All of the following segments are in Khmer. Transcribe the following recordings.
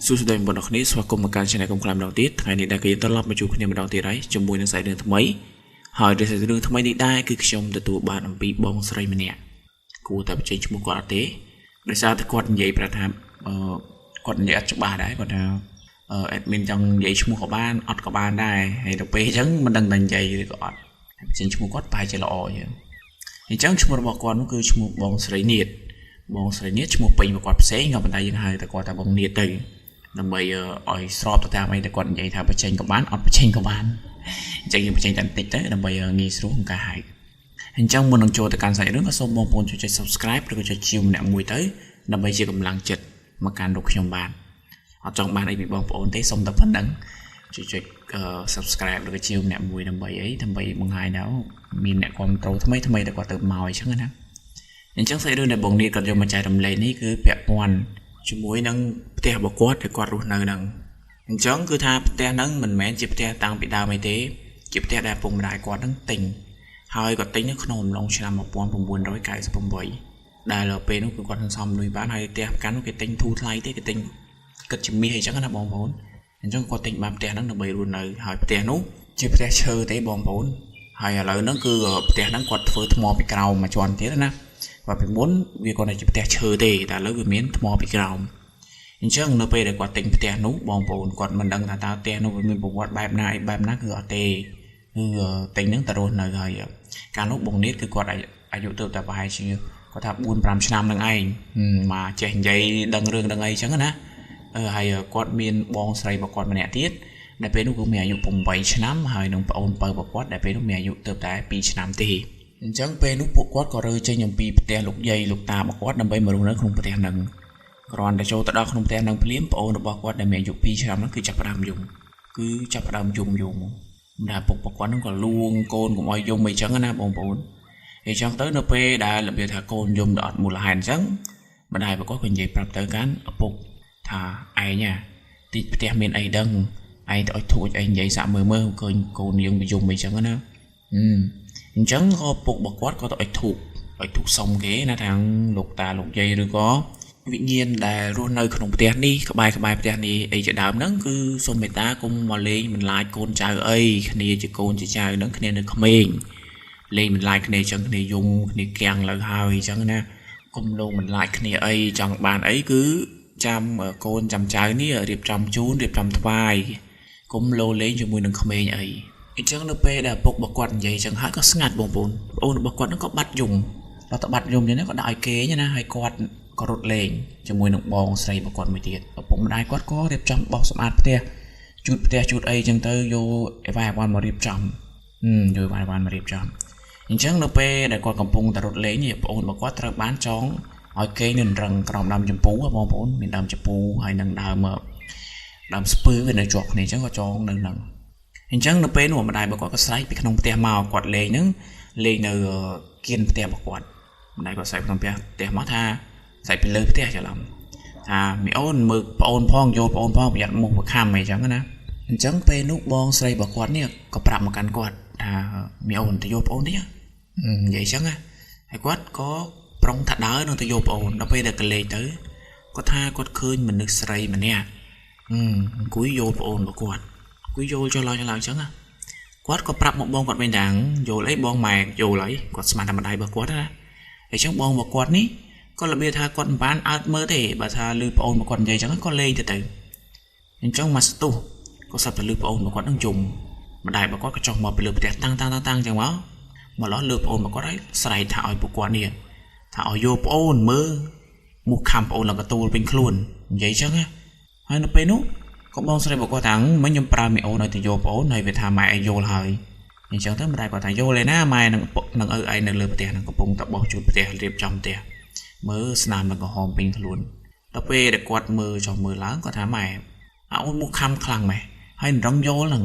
សួស្តីបងប្អូនអរគ្នាស្វាគមន៍មកកាន់ Channel កុំខ្លាំងម្ដងទៀតថ្ងៃនេះដែលគេត្រឡប់មកជួបគ្នាម្ដងទៀតហើយជាមួយនឹងសាច់រឿងថ្មីហើយដោយសាច់រឿងថ្មីនេះដែរគឺខ្ញុំទទួលបានអំពីបងស្រីម្នាក់គួរតែបញ្ចេញឈ្មោះគាត់អត់ទេដោយសារតែគាត់និយាយប្រាប់ថាអឺគាត់និយាយអត់ច្បាស់ដែរគាត់ថាអឺ admin ចង់និយាយឈ្មោះក៏បានអត់ក៏បានដែរហើយដល់ពេលអញ្ចឹងមិនដឹងតែនិយាយឬក៏អត់បញ្ចេញឈ្មោះគាត់ប្រហែលជាល្អជាងអញ្ចឹងឈ្មោះរបស់គាត់នោះគឺឈ្មោះបងស្រីនៀតបងស្រីនៀតឈ្មោះពេញរបស់គាត់ផ្សេងក៏ប៉ុន្តែយើងហៅតែគាត់ថាបងនៀតទៅដើម្បីឲ្យស្របទៅតាមអីដែលគាត់និយាយថាបញ្ចេញក៏បានអត់បញ្ចេញក៏បានអញ្ចឹងយើងបញ្ចេញតែបន្តិចទៅដើម្បីងាយស្រួលក្នុងការហៅអញ្ចឹងមុននឹងចូលទៅកាន់សាច់រឿងក៏សូមបងប្អូនជួយចុច Subscribe ឬក៏ចុចជាវម្នាក់មួយទៅដើម្បីជាកម្លាំងចិត្តមកកាន់រូបខ្ញុំបានអត់ចង់បានអីពីបងប្អូនទេសូមតែប៉ុណ្្នឹងជួយចុច Subscribe ឬក៏ជាវម្នាក់មួយដើម្បីអីដើម្បីបង្ហាញដល់មានអ្នកគ្រប់គ្រងថ្មីថ្មីដែលគាត់ទៅមកអញ្ចឹងណាអញ្ចឹងសាច់រឿងដែលបងនៀតគាត់យកមកចែករំលែកនេះគឺពាក់ព័ន្ធជាមួយនឹងផ្ទះរបស់គាត់ដែលគាត់រស់នៅហ្នឹងអញ្ចឹងគឺថាផ្ទះហ្នឹងមិនមែនជាផ្ទះតាំងពីដើមអីទេជាផ្ទះដែលឪពុកម្ដាយគាត់ហ្នឹងទិញហើយគាត់ទិញនៅក្នុងអំឡុងឆ្នាំ1998ដែលពេលនោះគឺគាត់សន្សំលុយបានហើយផ្ទះប្រកាន់នោះគេទិញធូរថ្លៃទេគេទិញគិតជាមាសអីចឹងណាបងប្អូនអញ្ចឹងគាត់ទិញបានផ្ទះហ្នឹងដើម្បីរស់នៅហើយផ្ទះនោះជាផ្ទះឈើទេបងប្អូនហើយឥឡូវហ្នឹងគឺផ្ទះហ្នឹងគាត់ធ្វើថ្មពីក្រោមមួយជាន់ទៀតណាបាទពីមុនវាគាត់តែជាផ្ទះឈើទេតែឥឡូវវាមានថ្មពីក្រោមអញ្ចឹងនៅពេលដែលគាត់ទិញផ្ទះនោះបងប្អូនគាត់មិនដឹងថាតើផ្ទះនោះវាមានប្រវត្តិបែបណាអីបែបណាគឺអត់ទេគឺទិញហ្នឹងតែរស់នៅហើយកាលនោះបងនៀតគឺគាត់អាយុទៅតែប្រហែលជាគាត់ថា4 5ឆ្នាំនឹងឯងមកចេះនិយាយដឹងរឿងដឹងអីចឹងណាហើយគាត់មានបងស្រីរបស់គាត់ម្នាក់ទៀតដែលពេលនោះគឺមានអាយុ8ឆ្នាំហើយនឹងប្អូនពៅរបស់គាត់ដែលពេលនោះមានអាយុទៅតែ2ឆ្នាំទេអញ្ចឹងពេលនោះពួកគាត់ក៏រើចេញអំពីផ្ទះលោកយាយលោកតារបស់គាត់ដើម្បីមករស់នៅក្នុងផ្ទះហ្នឹងគ្រាន់តែចូលទៅដល់ក្នុងផ្ទះហ្នឹងភ្លាមប្អូនរបស់គាត់ដែលមានអាយុ2ឆ្នាំហ្នឹងគឺចាប់ផ្ដើមយំគឺចាប់ផ្ដើមយំយំម្ដាយពុករបស់គាត់ហ្នឹងក៏លួងកូនកុំឲ្យយំអីចឹងណាបងប្អូនអញ្ចឹងទៅនៅពេលដែលរបៀបថាកូនយំដល់អត់មូលហេតុអញ្ចឹងម្ដាយរបស់គាត់ក៏និយាយប្រាប់ទៅកាន់ឪពុកថាឯងណាតិចផ្ទះមានអីដឹងឯងទៅឲ្យធូចឯងនិយាយសាក់មើលមើលឃើញកូនយើងយំអីចឹងណាអញ្ចឹងក៏ពុករបស់គាត់ក៏ទៅឲ្យធូបឲ្យធូបសុំគេណាទាំងលោកតាលោកយាយឬក៏វិញ្ញាណដែលរស់នៅក្នុងផ្ទះនេះក្បែរក្បែរផ្ទះនេះអីជាដើមហ្នឹងគឺសូមមេត្តាកុំមកលេងបន្លាចកូនចៅអីគ្នាជាកូនជាចៅហ្នឹងគ្នានៅក្មេងលេងបន្លាចគ្នាចឹងគ្នាយំគ្នាគាំងលើហើយចឹងណាកុំលងបន្លាចគ្នាអីចង់បានអីគឺចាំកូនចាំចៅនេះរៀបចំជូនរៀបចំថ្វាយកុំលោលេងជាមួយនឹងក្មេងអីអញ្ចឹងនៅពេលដែលឪពុករបស់គាត់និយាយចឹងហើយក៏ស្ងាត់បងប្អូនប្អូនរបស់គាត់ហ្នឹងក៏បាត់យំដល់តែបាត់យំចឹងក៏ដាក់ឲ្យគេណាហើយគាត់ក៏រត់លេងជាមួយនឹងបងស្រីរបស់គាត់មួយទៀតឪពុកម្ដាយគាត់ក៏រៀបចំបោសសម្អាតផ្ទះជូតផ្ទះជូតអីចឹងទៅយកអីវ៉ាវ៉ាន់មករៀបចំយកអីវ៉ាវ៉ាន់មករៀបចំអញ្ចឹងនៅពេលដែលគាត់កំពុងតែរត់លេងនេះប្អូនរបស់គាត់ត្រូវបានចងឲ្យគេនៅរឹងក្រោមដើមចម្ពូបងប្អូនមានដើមចម្ពូហើយនឹងដើមស្ពឺវានៅជាប់គ្នាអញ្ចឹងក៏ចងនៅនឹងអញ្ចឹងនៅពេលនោះម្ដាយរបស់គាត់ក៏ស្រែកពីក្នុងផ្ទះមកគាត់លេងហ្នឹងលេងនៅគៀនផ្ទះរបស់គាត់ម្ដាយគាត់ស្រែកក្នុងផ្ទះមកថាស្រែកពីលើផ្ទះច្រឡំថាមីអូនមើលប្អូនផងយកប្អូនផងប្រយ័ត្នមុខប្រខំអីចឹងណាអញ្ចឹងពេលនោះបងស្រីរបស់គាត់នេះក៏ប្រាប់មកកាន់គាត់ថាមីអូនទៅយកប្អូនតិចនិយាយចឹងណាហើយគាត់ក៏ប្រុងថាដើរនឹងទៅយកប្អូនដល់ពេលដែលកលេចទៅគាត់ថាគាត់ឃើញមនុស្សស្រីម្នាក់អង្គុយយោលប្អូនរបស់គាត់អង្គុយយោលចុះឡើងចុះឡើងចឹងណាគាត់ក៏ប្រាប់មកបងគាត់វិញថាយោលអីបងម៉ែយោលអីគាត់ស្មានតែម្ដាយរបស់គាត់ណាអញ្ចឹងបងរបស់គាត់នេះក៏របៀបថាគាត់មិនបានអើតមើលទេបើថាលឺប្អូនរបស់គាត់និយាយចឹងក៏លេងទៅអញ្ចឹងមកស្ទុះក៏ស្រាប់តែលឺប្អូនរបស់គាត់នឹងយំម្ដាយរបស់គាត់ក៏ចុះមកពីលើផ្ទះតាំងតាំងតាំងចឹងមកឡោះលើប្អូនរបស់គាត់ហើយស្រែកថាឲ្យពួកគាត់នេះថាឲ្យយកប្អូនមើលមុខខំប្អូនឡើងកទូលពេញខ្លួននិយាយចឹងណាហើយនៅពេលនោះក៏បងស្រីរបស់គាត់ថាមិញខ្ញុំប្រើមីអូនឲ្យទៅយកប្អូនហើយវាថាម៉ែឲ្យយល់ហើយអញ្ចឹងទៅម្ដាយគាត់ថាយល់ឯណាម៉ែនឹងឪឯងនៅលើផ្ទះនឹងកំពុងតែបោះជូតផ្ទះរៀបចំផ្ទះមើលស្នាមនឹងក្រហមពេញខ្លួនដល់ពេលដែលគាត់មើលចុះមើលឡើងគាត់ថាម៉ែអូនមុខខំខ្លាំងម៉េះហើយរងយល់ហ្នឹង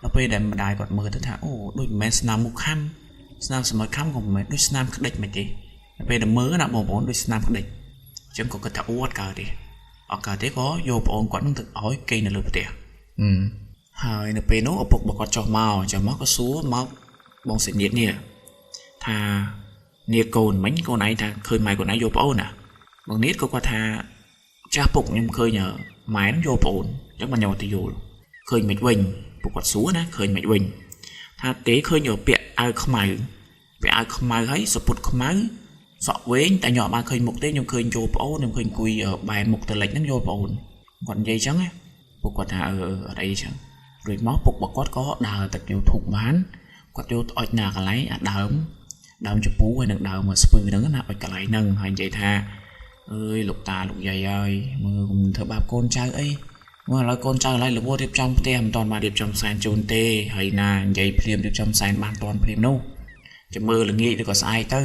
ដល់ពេលដែលម្ដាយគាត់មើលទៅថាអូដូចមិនមែនស្នាមមុខខំស្នាមសម័យខំក៏មិនមែនដូចស្នាមក្តិចមិនទេដល់ពេលដែលមើលណាបងប្អូនដូចស្នាមក្តិចអញ្ចឹងក៏គិតថាអូអត់កើតទេអត់កើតទេក៏យកប្អូនគាត់នឹងទៅឲ្យគេនៅលើផ្ទះហើយនៅពេលនោះឪពុករបស់គាត់ចុះមកក៏សួរមកបងសិនៀតនេះថានាកូនមិញកូនឯងថាឃើញម៉ែកូនឯងយកប្អូនណាបងនៀតក៏គាត់ថាចាស់ពុកខ្ញុំឃើញ ម៉ែនឹងយកប្អូនអញ្ចឹងបានខ្ញុំទៅយល់ឃើញមិនវិញពួកគាត់សួរណាឃើញមិនវិញថាទេឃើញយកពាក់អាវខ្មៅពាក់អាវខ្មៅហើយសពុតខ្មៅសក់វែងតែខ្ញុំអត់បានឃើញមុខទេខ្ញុំឃើញចូលប្អូនខ្ញុំឃើញអង្គុយបែរមុខទៅលិចហ្នឹងយកប្អូនគាត់និយាយចឹងណាពួកគាត់ថាអឺអត់អីចឹងរួចមកពុករបស់គាត់ក៏ដើរទៅ YouTube បានគាត់យកអុចណាកន្លែងអាដើមជពូហើយនឹងដើមស្ពឺហ្នឹងណាអុចកន្លែងហ្នឹងហើយនិយាយថាអើយលោកតាលោកយាយហើយមើលកុំធ្វើបាបកូនចៅអីមើលឥឡូវកូនចៅឥឡូវរវល់រៀបចំផ្ទះមិនតាន់បានរៀបចំសែនជូនទេហើយណានិយាយភ្លាមរៀបចំសែនបានតាន់ភ្លាមនោះចាំមើលល្ងាចឬក៏ស្អែកទៅ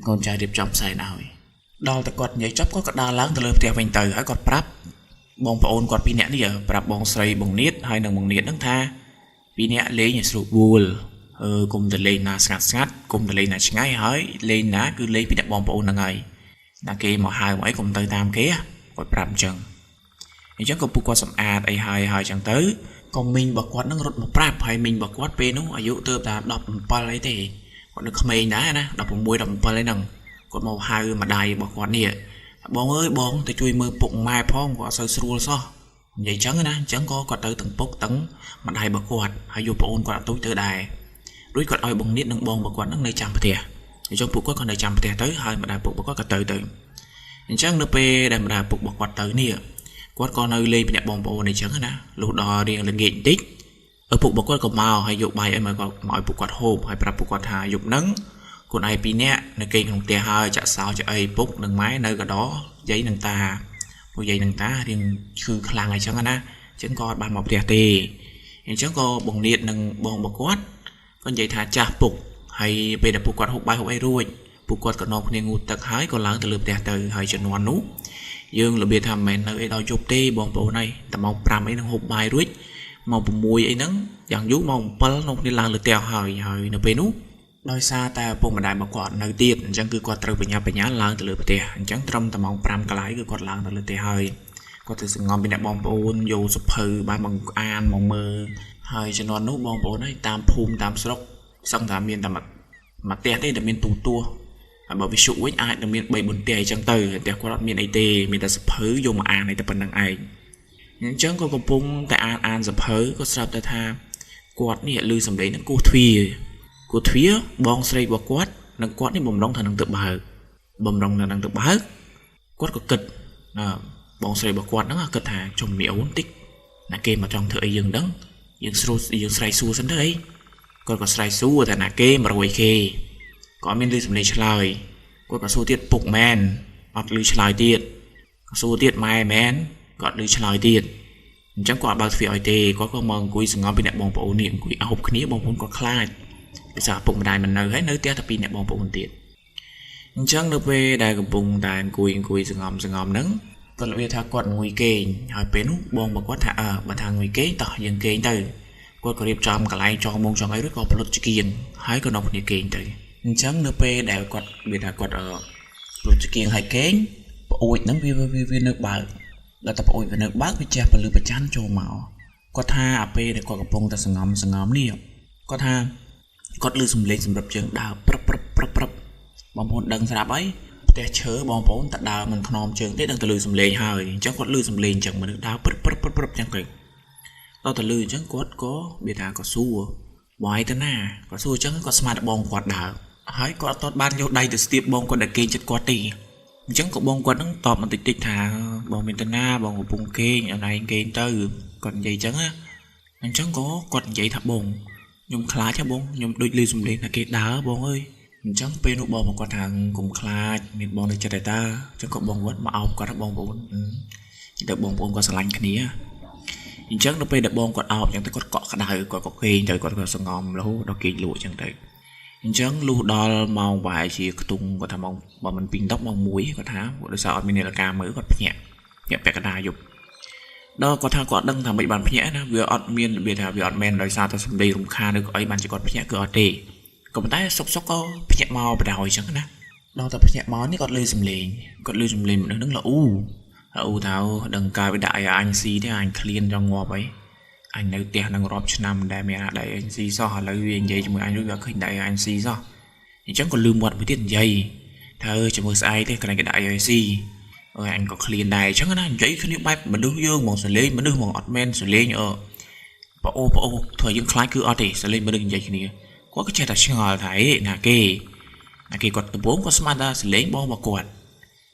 កូនចៅរៀបចំសែនឲ្យដល់តែគាត់និយាយចប់គាត់ក៏ដើរឡើងទៅលើផ្ទះវិញទៅហើយគាត់ប្រាប់បងប្អូនគាត់ពីរនាក់នេះប្រាប់បងស្រីបងនៀតហើយនិងបងនៀតហ្នឹងថាពីរនាក់លេងឲ្យស្រួលបួលអឺកុំទៅលេងណាស្ងាត់ស្ងាត់កុំទៅលេងណាឆ្ងាយហើយលេងណាគឺលេងពីអ្នកបងប្អូនហ្នឹងហើយណាគេមកហៅមកអីកុំទៅតាមគេគាត់ប្រាប់អញ្ចឹងអញ្ចឹងក៏ពួកគាត់សម្អាតអីហើយហើយអញ្ចឹងទៅក៏មីងរបស់គាត់នឹងរត់មកប្រាប់ហើយមីងរបស់គាត់ពេលនោះអាយុទើបតែ17អីទេគាត់នៅក្មេងដែរណា16 17អីហ្នឹងគាត់មកហៅម្ដាយរបស់គាត់នេះបងអើយបងទៅជួយមើលពុកម៉ែផងគាត់អត់សូវស្រួលសោះនិយាយចឹងណាអញ្ចឹងក៏គាត់ទៅទាំងពុកទាំងម្ដាយរបស់គាត់ហើយយកប្អូនគាត់អត់ទូចទៅដែររួចគាត់ឲ្យបងនៀតនិងបងរបស់គាត់នឹងនៅចាំផ្ទះអញ្ចឹងពួកគាត់ក៏នៅចាំផ្ទះទៅហើយម្ដាយពុករបស់គាត់ក៏ទៅទៅអញ្ចឹងនៅពេលដែលម្ដាយពុករបស់គាត់ទៅនេះគាត់ក៏នៅលេងពីអ្នកបងប្អូនអញ្ចឹងណាលុះដល់រៀងល្ងាចបន្តិចឪពុករបស់គាត់ក៏មកហើយយកបាយឲ្យមកគាត់មកឲ្យពួកគាត់ហូបហើយប្រាប់ពួកគាត់ថាយប់ហ្នឹងកូនឯងពីរនាក់នៅគេងក្នុងផ្ទះហើយចាក់សោចាក់អីពុកនិងម៉ែនៅកដយាយនិងតាពួកយាយនិងតារៀងឈឺខ្លាំងអីចឹងណាអញ្ចឹងក៏អត់បានមកផ្ទះទេអញ្ចឹងក៏បងនៀតនិងបងរបស់គាត់ក៏និយាយថាចាស់ពុកហើយពេលដែលពួកគាត់ហូបបាយហូបអីរួចពួកគាត់ក៏នាំគ្នាងូតទឹកហើយក៏ឡើងទៅលើផ្ទះទៅហើយជំនាន់នោះយើងរបៀបថាមិនមែននៅអីដល់យប់ទេបងប្អូនហើយតែម៉ោង5អីនឹងហូបបាយរួចម៉ោង6អីហ្នឹងយ៉ាងយូរម៉ោង7នាំគ្នាឡើងលើផ្ទះហើយហើយនៅពេលនោះដោយសារតែឪពុកម្ដាយរបស់គាត់នៅទៀតអញ្ចឹងគឺគាត់ត្រូវបញ្ញាបញ្ញាឡើងទៅលើផ្ទះអញ្ចឹងត្រឹមតែម៉ោង5កន្លះគឺគាត់ឡើងទៅលើផ្ទះហើយគាត់ទៅសង្ងំពីអ្នកបងប្អូនយកសភៅបានមកអានមកមើលហើយជំនាន់នោះបងប្អូនហើយតាមភូមិតាមស្រុកសឹងតែមានតែមួយផ្ទះទេដែលមានទូទស្សន៍ហើយបើវិទ្យុវិញអាចនឹងមាន3 4ផ្ទះអីចឹងទៅផ្ទះគាត់អត់មានអីទេមានតែសភៅយកមកអានអីតែប៉ុណ្្នឹងឯងអញ្ចឹងក៏កំពុងតែអានសភៅក៏ស្រាប់តែថាគាត់នេះឮសំឡេងនឹងគោះទ្វារគោះទ្វារបងស្រីរបស់គាត់និងគាត់នេះបំរុងថានឹងទៅបើកបំរុងថានឹងទៅបើកគាត់ក៏គិតណាបងស្រីរបស់គាត់ហ្នឹងគិតថាជុំមីអូនតិចណាគេមកចង់ធ្វើអីយើងដឹងយើងស្រួលយើងស្រែកសួរសិនទៅអីគាត់ក៏ស្រែកសួរថាណាគេមករយគេក៏អត់មានឮសំឡេងឆ្លើយគាត់ក៏សួរទៀតពុកមែនអត់ឮឆ្លើយទៀតក៏សួរទៀតម៉ែមែនក៏អត់ឮឆ្លើយទៀតអញ្ចឹងគាត់អត់បើកទ្វារឲ្យទេគាត់ក៏មកអង្គុយសង្ងំពីអ្នកបងប្អូននេះអង្គុយអោបគ្នាបងប្អូនគាត់ខ្លាចដោយសារឪពុកម្ដាយមិននៅហើយនៅផ្ទះតែពីរអ្នកបងប្អូនទៀតអញ្ចឹងនៅពេលដែលកំពុងតែអង្គុយសង្ងំហ្នឹងគាត់របៀបថាគាត់អង្គុយគេងហើយពេលនោះបងរបស់គាត់ថាអើបើថាអង្គុយគេងតោះយើងគេងទៅគាត់ក៏រៀបចំកន្លែងចងមុងចងអីរួចក៏ផ្លុតចង្គៀងហើយក៏នាំគ្នាគេងទៅអញ្ចឹងនៅពេលដែលគាត់វាថាគាត់ផ្លុតចង្គៀងហើយគេងប្អូចហ្នឹងវាវានៅបើកដល់តែប្អូចវានៅបើកវាជះពលឺប្រច័នចូលមកគាត់ថាអាពេលដែលគាត់កំពុងតែសង្ងំនេះគាត់ថាគាត់ឮសំឡេងសម្រាប់ជើងដើរព្រឹបព្រឹបព្រឹបព្រឹបបងប្អូនដឹងស្រាប់ហើយផ្ទះឈើបងប្អូនតដើរមិនថ្នមជើងទេដឹងតែឮសំឡេងហើយអញ្ចឹងគាត់ឮសំឡេងអញ្ចឹងមនុស្សដើរព្រឹបព្រឹបព្រឹបព្រឹបអញ្ចឹងទៅដល់តែឮអញ្ចឹងគាត់ក៏វាថាក៏សួរបងឯងទៅណាគាត់សួរអញ្ចឹងគាត់ស្មានតែបងគាត់ដើរហើយគាត់អត់បានយកដៃទៅស្ទាបបងគាត់ដែលគេងចិត្តគាត់ទេអញ្ចឹងក៏បងគាត់នឹងតបបន្តិចតិចថាបងមានទៅណាបងកំពុងគេងអនឯងគេងទៅគាត់និយាយអញ្ចឹងណាអញ្ចឹងក៏គាត់និយាយថាបងខ្ញុំខ្លាចហ៎បងខ្ញុំដូចឮសំឡេងថាគេដើរបងអើយអញ្ចឹងពេលនោះបងមកគាត់ថាកុំខ្លាចមានបងនៅចិត្តតែតាអញ្ចឹងក៏បងគាត់មកអោបគាត់បងប្អូនទៅបងប្អូនគាត់ស្រឡាញ់គ្នាអញ្ចឹងនៅពេលដែលបងគាត់អោបអញ្ចឹងទៅគាត់កក់ក្ដៅគាត់ក៏គេងទៅគាត់ក៏សងំរហូតដល់គេងលក់អញ្ចឹងទៅអញ្ចឹងលុះដល់ម៉ោងប្រហែលជាខ្ទង់គាត់ថាម៉ោងបើមិន2 10ម៉ោង1គាត់ថាដោយសារអត់មាននាឡិកាមើលគាត់ភ្ញាក់ពាក់កណ្ដាលយប់ដល់គាត់ថាគាត់ដឹងថាមិនបានភ្ញាក់ណាវាអត់មានរបៀបថាវាអត់មែនដោយសារតែសម្ដីរំខានឬក៏អីបានជាគាត់ភ្ញាក់គឺអត់ទេក៏ប៉ុន្តែសុកក៏ភ្ញាក់មកបណ្ដោយអញ្ចឹងណាដល់តែភ្ញាក់មកនេះគាត់ឮសំឡេងគាត់ឮសំឡេងមនុស្សហ្នឹងល្អអ៊ូថាដឹងកាយវាដាក់ឲ្យអញស៊ីទេអញឃ្លានចង់ងាប់អីអញនៅផ្ទះនឹងរាប់ឆ្នាំមិនដែលមានអាដៃអញស៊ីសោះឥឡូវវានិយាយជាមួយអញរួចវាឃើញដៃអញស៊ីសោះអញ្ចឹងក៏លឺមាត់មួយទៀតនិយាយថាអើជាមួយស្អែកទេកន្លែងគេដាក់ឲ្យស៊ី អើយអញក៏ឃ្លានដែរអញ្ចឹងណានិយាយគ្នាបែបមនុស្សយើងហ្មងសលេងមនុស្សហ្មងអត់មែនសលេងអឺប្អូប្អូធ្វើយើងខ្លាចគឺអត់ទេសលេងមនុស្សនិយាយគ្នាគាត់ក៏ចេះតែឆ្ងល់ថាអេណាគេណាគេគាត់ដំបូងគាត់ស្មានថាសលេងបងរបស់គាត់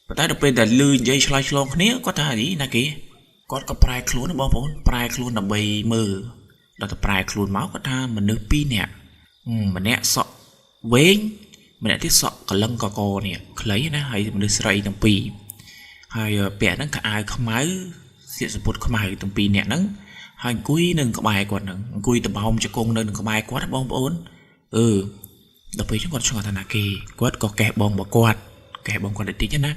ប៉ុន្តែដល់ពេលដែលលឺនិយាយឆ្លើយឆ្លងគ្នាគាត់ថាអីណាគេគាត់ក៏ប្រែខ្លួនបងប្អូនប្រែខ្លួនដើម្បីមើលដល់តែប្រែខ្លួនមកគាត់ថាមនុស្ស2នាក់ម្នាក់សក់វែងម្នាក់ទៀតសក់កលឹងកកនេះខ្លីណាហើយមនុស្សស្រីទាំងពីរហើយពាក់ហ្នឹងខោអាវខ្មៅស្លៀកសំពត់ខ្មៅទាំងពីរនាក់ហ្នឹងហើយអង្គុយនឹងក្បែរគាត់ហ្នឹងអង្គុយតបោមជង្គង់នៅនឹងក្បែរគាត់បងប្អូនអឺដល់ពេលចឹងគាត់ឆ្ងល់ថាណាគេគាត់ក៏កេះបងរបស់គាត់កេះបងគាត់តិចណា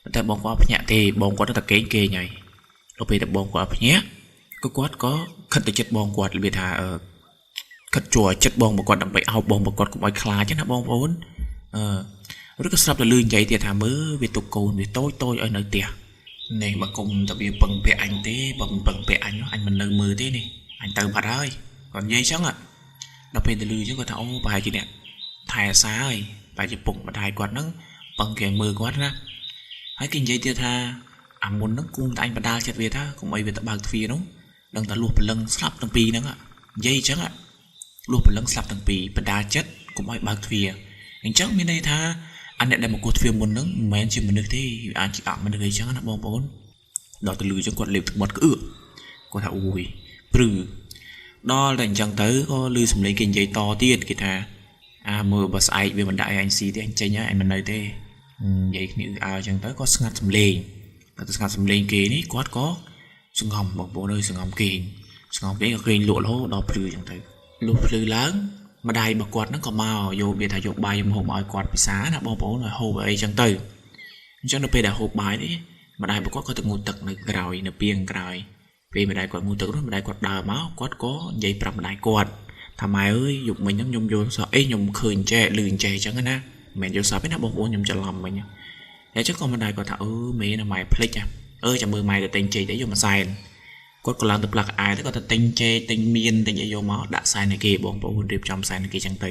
ប៉ុន្តែបងគាត់ភ្ញាក់ទេបងគាត់ទៅតែគេងគេងហើយដល់ពេលតែបងគាត់ភ្ញាក់ក៏គាត់ក៏ខិតទៅចិត្តបងគាត់របៀបថាខិតជួចិត្តបងរបស់គាត់ដើម្បីអោបបងរបស់គាត់កុំឲ្យខ្លាចណាបងប្អូនអឺឬក៏ស្រាប់តែលឺនិយាយទៀតថាមើលវាទុកកូនវាតូចតូចឲ្យនៅផ្ទះនេះបើគុំតែវាពឹងពាក់អញទេបើមិនពឹងពាក់អញអញមិននៅមើលទេនេះអញទៅបាត់ហើយគាត់និយាយចឹងដល់ពេលទៅលឺចឹងគាត់ថាអូប្រហែលជាអ្នកថែអាសាហើយប្រហែលជាពុកម្ដាយគាត់ហ្នឹងពឹងគេមើលគាត់ណាហើយគេនិយាយទៀតថាអាមុនហ្នឹងគូតែអញបដាលចិត្តវាថាកុំអីវាទៅបើកទ្វារនោះដឹងតែលួសព្រលឹងស្លាប់ទាំងពីរហ្នឹងនិយាយចឹងលួសព្រលឹងស្លាប់ទាំងពីរបដាលចិត្តកុំឲ្យបើកទ្វារអញ្ចឹងមានន័យថាអាអ្នកដែលមកគោះទ្វារមុនហ្នឹងមិនមែនជាមនុស្សទេវាអាចជាអមនុស្សអីចឹងណាបងប្អូនដល់ទៅលឺចឹងគាត់លេបទឹកមាត់ក្អឿកគាត់ថាអូយព្រឺដល់តែអញ្ចឹងទៅក៏លឺសំឡេងគេនិយាយតទៀតគេថាអាមើលបើស្អែកវាមិនដាក់ឲ្យអញស៊ីទេអញចេញហើយអញមិននៅទេនិយាយគ្នាអើចឹងទៅក៏ស្ងាត់សំឡេងដល់ទៅស្ងាត់សំឡេងគេនេះគាត់ក៏សងំបងប្អូនអើយសងំគេងសងំគេងក៏គេងលក់រហូតដល់ភ្លឺចឹងទៅលុះភ្លឺឡើងម្ដាយរបស់គាត់ហ្នឹងក៏មកយកវាថាយកបាយមកហូបឲ្យគាត់ពិសាណាបងប្អូនឲ្យហូបអីចឹងទៅអញ្ចឹងនៅពេលដែលហូបបាយនេះម្ដាយរបស់គាត់ក៏ទៅងូតទឹកនៅក្រោយនៅពីងក្រោយពេលម្ដាយគាត់ងូតទឹកនោះម្ដាយគាត់ដើរមកគាត់ក៏និយាយប្រាប់ម្ដាយគាត់ថាម៉ែអើយយប់មិញហ្នឹងខ្ញុំយល់សក់អីខ្ញុំឃើញចេះលឺចេះអញ្ចឹងណាមិនមែនយល់សក់ទេណាបងប្អូនខ្ញុំច្រឡំមិញអញ្ចឹងក៏ម្ដាយគាត់ថាអឺមេណាម៉ែភ្លេចអឺចាំមើលម៉ែទៅទិញចេកអីយកមកសែនគាត់ក៏ឡើងទៅផ្លាកអាយទៅគាត់ទៅទិញចេកទិញមៀនទិញអីយកមកដាក់សែនឲ្យគេបងប្អូនរៀបចំសែនឲ្យគេចឹងទៅ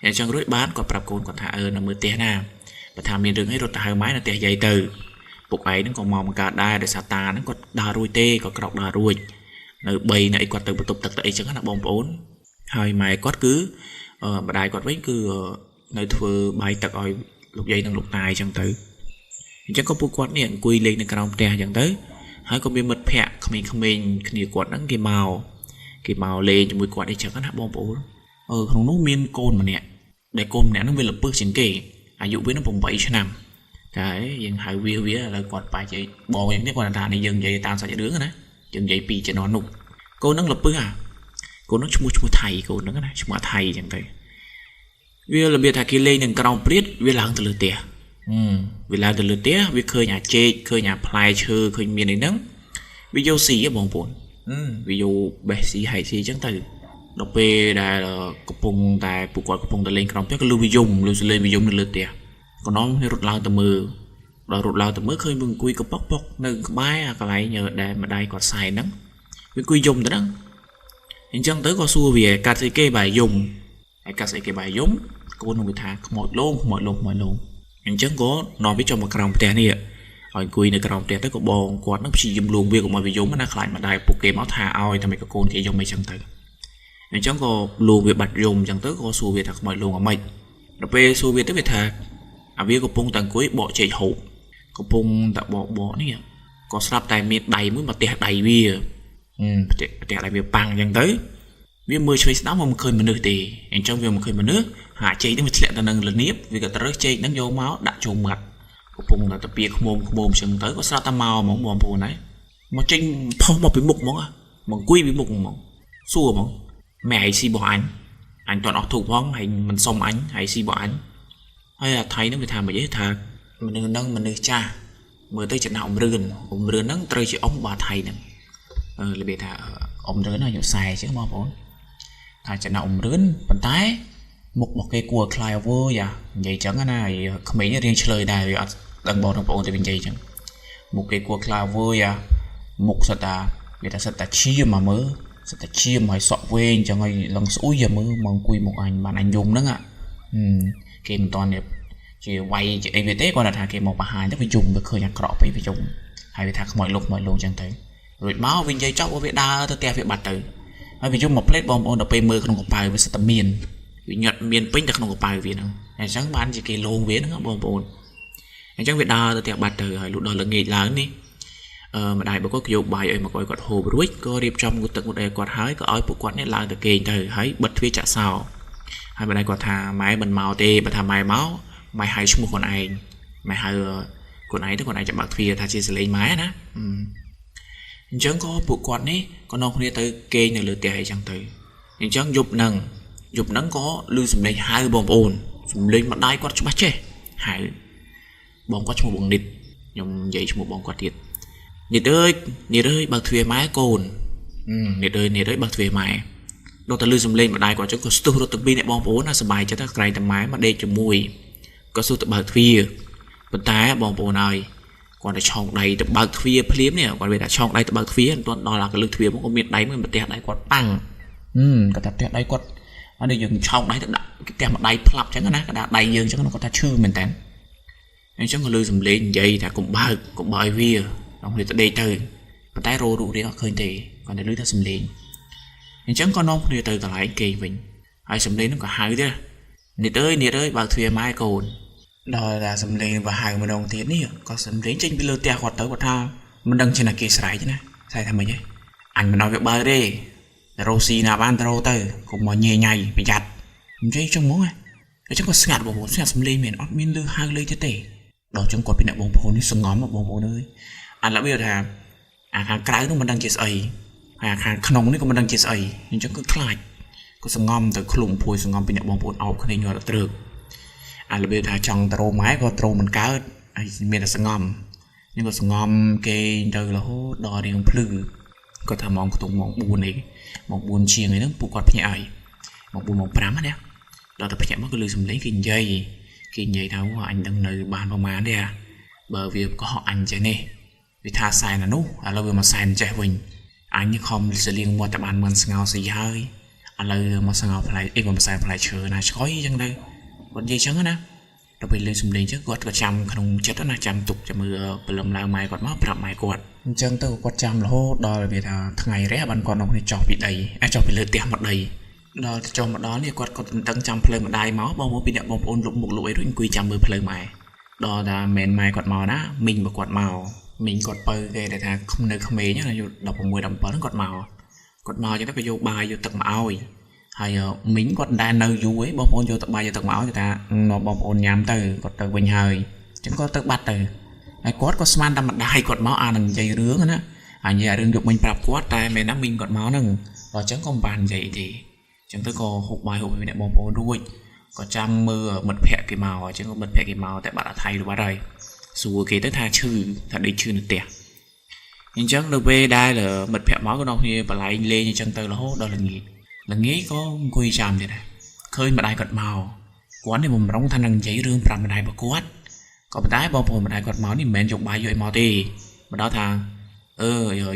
អញ្ចឹងរួចបានគាត់ប្រាប់កូនគាត់ថាអឺនៅមើលផ្ទះណាបើថាមានរឿងអីរត់ទៅហៅម៉ែនៅផ្ទះយាយទៅពុកឯងហ្នឹងក៏មកបង្កើតដែរដោយសារតាហ្នឹងគាត់ដើររួចទេគាត់ក្រោកដើររួចនៅ3នៅអីគាត់ទៅបន្ទប់ទឹកទៅអីចឹងណាបងប្អូនហើយម៉ែគាត់គឺម្ដាយគាត់វិញគឺនៅធ្វើបាយទឹកឲ្យលោកយាយនិងលោកតាអញ្ចឹងទៅអញ្ចឹងក៏ពួកគាត់នេះអង្គុយលេងនៅក្រោមផ្ទះអញ្ចឹងទៅហើយក៏មានមិត្តភ័ក្តិក្មេងៗគ្នាគាត់ហ្នឹងគេមកលេងជាមួយគាត់អីចឹងណាបងប្អូនអឺក្នុងនោះមានកូនម្នាក់ដែលកូនម្នាក់ហ្នឹងវាលពឹសជាងគេអាយុវានឹង8ឆ្នាំតែយើងហៅវាឥឡូវគាត់បែរជាបងយ៉ាងនេះគាត់ថានេះយើងនិយាយតាមសាច់រឿងណាយើងនិយាយពីជំនាន់នោះកូនហ្នឹងលពឹសអាកូនហ្នឹងឈ្មោះថៃកូនហ្នឹងណាឈ្មោះថៃអញ្ចឹងទៅវារបៀបថាគេលេងនឹងក្រោមព្រាតវាឡើងទៅលើផ្ទះវាឡើងទៅលើផ្ទះវាឃើញអាចេកឃើញអាផ្លែឈើឃើញមានអីហ្នឹងវាយកស៊ីហ៎បងប្អូនវាយកបេះស៊ីហែកស៊ីអញ្ចឹងទៅដល់ពេលដែលកំពុងតែពួកគាត់កំពុងតែលេងក្រោមផ្ទះក៏លឺវាយំលឺសលេងវាយំនៅលើផ្ទះកណ្ដុងវារត់ឡើងទៅមើលដល់រត់ឡើងទៅមើលឃើញវាអង្គុយកប៉ុកប៉ុកនៅក្បែរអាកន្លែងដែលម្ដាយគាត់សែនហ្នឹងវាអង្គុយយំទៅហ្នឹងអញ្ចឹងទៅក៏សួរវាកាត់ស្អីគេបាយយំហើយកាត់ស្អីគេបាយយំកូននឹងវាថាខ្មោចលងខ្មោចលងខ្មោចលងអញ្ចឹងក៏នាំវាចុះមកក្រោមផ្ទះនេះឲ្យអង្គុយនៅក្រោមផ្ទះទៅក៏បងគាត់នឹងព្យាយាមលួងវាកុំឲ្យវាយំណាខ្លាចម្ដាយពុកគេមកថាឲ្យតែមិនកូនគេយំអីចឹងទៅអញ្ចឹងក៏លួងវាបាត់យំអញ្ចឹងទៅក៏សួរវាថាខ្មោចលងអាម៉េចដល់ពេលសួរវាទៅវាថាអាវាកំពុងតែអង្គុយបកចេកហូបកំពុងតែបកនេះក៏ស្រាប់តែមានដៃមួយមកទះដៃវាផ្ទះដៃវាប៉ាំងអញ្ចឹងទៅវាមើលឆ្វេងស្ដាំមកមិនឃើញមនុស្សទេអញ្ចឹងវាមិនឃើញមនុស្សហាចេកហ្នឹងវាធ្លាក់ទៅនឹងលនៀបវាក៏ត្រូវចេកហ្នឹងយកមកដាក់ចូលមាត់កំពុងតែតាពីខ្មុំខ្មុំអញ្ចឹងទៅក៏ស្រាប់តែមកហ្មងបងប្អូនហើយមកចេញផុសមកពីមុខហ្មងមកអង្គុយពីមុខហ្មងសួរហ្មងម៉ែឯងស៊ីរបស់អញអញតន់អស់ធូបផងហើយមិនសុំអញហើយស៊ីរបស់អញហើយអាថៃហ្នឹងវាថាមិនអីថាមនុស្សហ្នឹងមនុស្សចាស់មើលទៅចំណាស់អ៊ំរឿនអ៊ំរឿនហ្នឹងត្រូវជាអ៊ំបាថៃហ្នឹងរបៀបថាអ៊ំរឿនអាយុ40អញ្ចឹងបងប្អូនថាចំណាស់អ៊ំរឿនប៉ុន្តែមុខរបស់គេគួរខ្លាយអវើយ៉ានិយាយចឹងណាក្មេងរៀងឆ្លើយដែរវាអត់ដឹងបងប្អូនទេនិយាយចឹងមុខគេគួរខ្លាយអវើយ៉ាមុខសិតតាវាថាសិតតាឈាមមកមើលសិតតាឈាមហើយសក់វែងចឹងហើយឡើងស្អុយយ៉ាមើលមកអង្គុយមុខអញបានអញយំហ្នឹងគេមិនតាន់នេះ ជាវាយជាអីវាទេគាត់ថាគេមកបង្ហាញទៅវាយំវាឃើញអាក្រក់ពេកវាយំហើយវាថាខ្មោចលុកខ្មោចលងចឹងទៅរួចមកវានិយាយចប់វាដើរទៅផ្ទះវាបាត់ទៅហើយវាយំមួយផ្លេតបងប្អូនដល់ពេលមើលក្នុងកប៉ៅវាសិតតែមានវាញាត់មានពេញតែក្នុងកប៉ៅវាហ្នឹងអញ្ចឹងបានជាគេលងវាហ្នឹងបងប្អូនអញ្ចឹងវាដើរទៅផ្ទះបាត់ទៅហើយលុះដល់ល្ងាចឡើងនេះម្ដាយបើគាត់យកបាយឲ្យមកឲ្យគាត់ហូបរួចក៏រៀបចំងូតទឹកងូតអីគាត់ហើយក៏ឲ្យពួកគាត់នេះឡើងទៅគេងទៅហើយបិទទ្វារចាក់សោហើយម្ដាយគាត់ថាម៉ែមិនមកទេបើថាម៉ែមកម៉ែហៅឈ្មោះខ្លួនឯងម៉ែហៅខ្លួនឯងទៅខ្លួនឯងចាំបើកទ្វារថាជាសលេងម៉ែណាអញ្ចឹងក៏ពួកគាត់នេះក៏នាំគ្នាទៅគេងនៅលើផ្ទះអីចឹងទៅអញ្ចឹងយប់ហ្នឹងក៏ឮសំឡេងហៅបងប្អូនសំឡេងម្ដាយគាត់ច្បាស់ចេះហៅបងគាត់ឈ្មោះបងនិតខ្ញុំនិយាយឈ្មោះបងគាត់ទៀតនិតអើយនិតអើយបើកទ្វារម៉ែកូននិតអើយនិតអើយបើកទ្វារម៉ែដល់តែឮសំឡេងម្ដាយគាត់ចឹងក៏ស្ទុះរត់ទៅពីអ្នកបងប្អូនណាសប្បាយចិត្តក្រែងតែម៉ែមកដេកជាមួយក៏ស្ទុះទៅបើកទ្វារប៉ុន្តែបងប្អូនហើយគាត់ទៅឆោងដៃទៅបើកទ្វារភ្លាមនេះគាត់វាថាឆោងដៃទៅបើកទ្វារមិនទាន់ដល់អាកលឹកទ្វារមកក៏មានដៃមួយប្រទះដៃគាត់ប៉ាំងគាត់ថាផ្ទះដៃគាត់អត់ដូចយើងឆោងដៃទៅដាក់ផ្ទះមួយដៃផ្លាប់ចឹងណាគាត់ថាដៃយើងចឹងគាត់ថាឈឺមែនតើអញ្ចឹងក៏លើសំឡេងនិយាយថាកុំបើកកុំបើកឲ្យវាដល់គ្នាទៅដេកទៅប៉ុន្តែរោរូបរាងអត់ឃើញទេគាត់តែឮថាសំឡេងអញ្ចឹងក៏នាំគ្នាទៅកន្លែងគេវិញហើយសំឡេងនោះក៏ហៅទៀតនិតអើយនិតអើយបើកទ្វារម៉ែកូនដល់តែសំឡេងបើហៅម្ដងទៀតនេះក៏សំឡេងចេញពីលើផ្ទះគាត់ទៅគាត់ថាមិនដឹងជាណាគេស្រែកណាស្រែកថាម៉េចហ៎អញមិនឲ្យវាបើកទេតែរោស៊ីណាបានទៅរោទៅកុំមកញ៉ៃញ៉ៃប្រយ័ត្ននិយាយចឹងហ្មងអញ្ចឹងក៏ស្ងាត់បងប្អូនស្ងាត់សំឡេងមែនអត់មានលឺហៅលេទេដល់ចឹងគាត់ពីអ្នកបងប្អូននេះសងំបងប្អូនអើយអារបៀបថាអាខាងក្រៅនោះមិនដឹងជាស្អីហើយអាខាងក្នុងនេះក៏មិនដឹងជាស្អីអញ្ចឹងគឺខ្លាចក៏សងំទៅឃ្លុំភួយសងំពីអ្នកបងប្អូនអោបគ្នាញាត់ត្រឹកអារបៀបថាចង់ត្រោម៉ែក៏ត្រោមិនកើតហើយមានតែសងំនឹងក៏សងំគេទៅរហូតដល់រៀងភ្លឺគាត់ថាម៉ោងខ្ទង់ម៉ោង4នេះម៉ោង4ជាងអីហ្នឹងពួកគាត់ភ្ញាក់ហើយម៉ោង4ម៉ោង5ណាដល់តែភ្ញាក់មកក៏លឺសំឡេងគេនិយាយថាអញដឹងនៅបានប្រហែលទេបើវាកុហកអញចេះនេះវាថាសែនអានោះឥឡូវវាមកសែនចេះវិញអញខំសលៀងមាត់តែបានមិនស្ងោស្អីហើយឥឡូវមកស្ងោផ្លែអីមកសែនផ្លែឈើណាឆ្កុយអញ្ចឹងទៅគាត់និយាយចឹងណាដល់ពេលលឺសំឡេងចឹងគាត់ក៏ចាំក្នុងចិត្តណាចាំទុកចាំមើលព្រលឹមឡើងម៉ែគាត់មកប្រាប់ម៉ែគាត់អញ្ចឹងទៅគាត់ចាំរហូតដល់វាថាថ្ងៃរះបានគាត់នាំគ្នាចុះពីដីចុះពីលើផ្ទះមកដីដល់ចុះមកដល់នេះគាត់ក៏ទន្ទឹងចាំផ្លូវម្ដាយមកបងប្អូនពីអ្នកបងប្អូនលុបមុខលុបអីរួចអង្គុយចាំមើលផ្លូវម៉ែដល់ថាមិនម៉ែគាត់មកណាមីងរបស់គាត់មកមីងគាត់បើគេដែលថានៅក្មេងណាអាយុ16 17ហ្នឹងគាត់មកចឹងទៅក៏យកបាយយកទឹកមកឲ្យហើយមីងគាត់ដែរនៅយូរឯងបងប្អូនយកទឹកបាយយកទឹកមកឲ្យគេថានាំបងប្អូនញ៉ាំទៅគាត់ទៅវិញហើយចឹងគាត់ទៅបាត់ទៅហើយគាត់ក៏ស្មានតែម្ដាយគាត់មកអានឹងនិយាយរឿងណាហើយនិយាយរឿងយកមិញប្រាប់គាត់តែមែនណាមីងគាត់មកហ្នឹងដល់ចឹងក៏មិនបាននិយាយទេចឹងទៅក៏ហូបបាយហូបពីអ្នកបងប្អូនរួចក៏ចាំមើលមិត្តភ័ក្តិគេមកអញ្ចឹងក៏មិត្តភ័ក្តិគេមកតែបាត់អាថៃទៅបាត់ហើយសួរគេទៅថាឈឺថាដេកឈឺនៅផ្ទះអញ្ចឹងនៅពេលដែលមិត្តភ័ក្តិមកក៏នាំគ្នាបលែងលេងអញ្ចឹងទៅរហូតដល់ល្ងាចល្ងាចក៏អង្គុយចាំទៀតដែរឃើញម្ដាយគាត់មកគាត់នេះបំរុងថានឹងនិយាយរឿងប្រាប់ម្ដាយរបស់គាត់ក៏ប៉ុន្តែបងប្អូនម្ដាយគាត់មកនេះមិនមែនយកបាយយកអីមកទេមកដល់ថា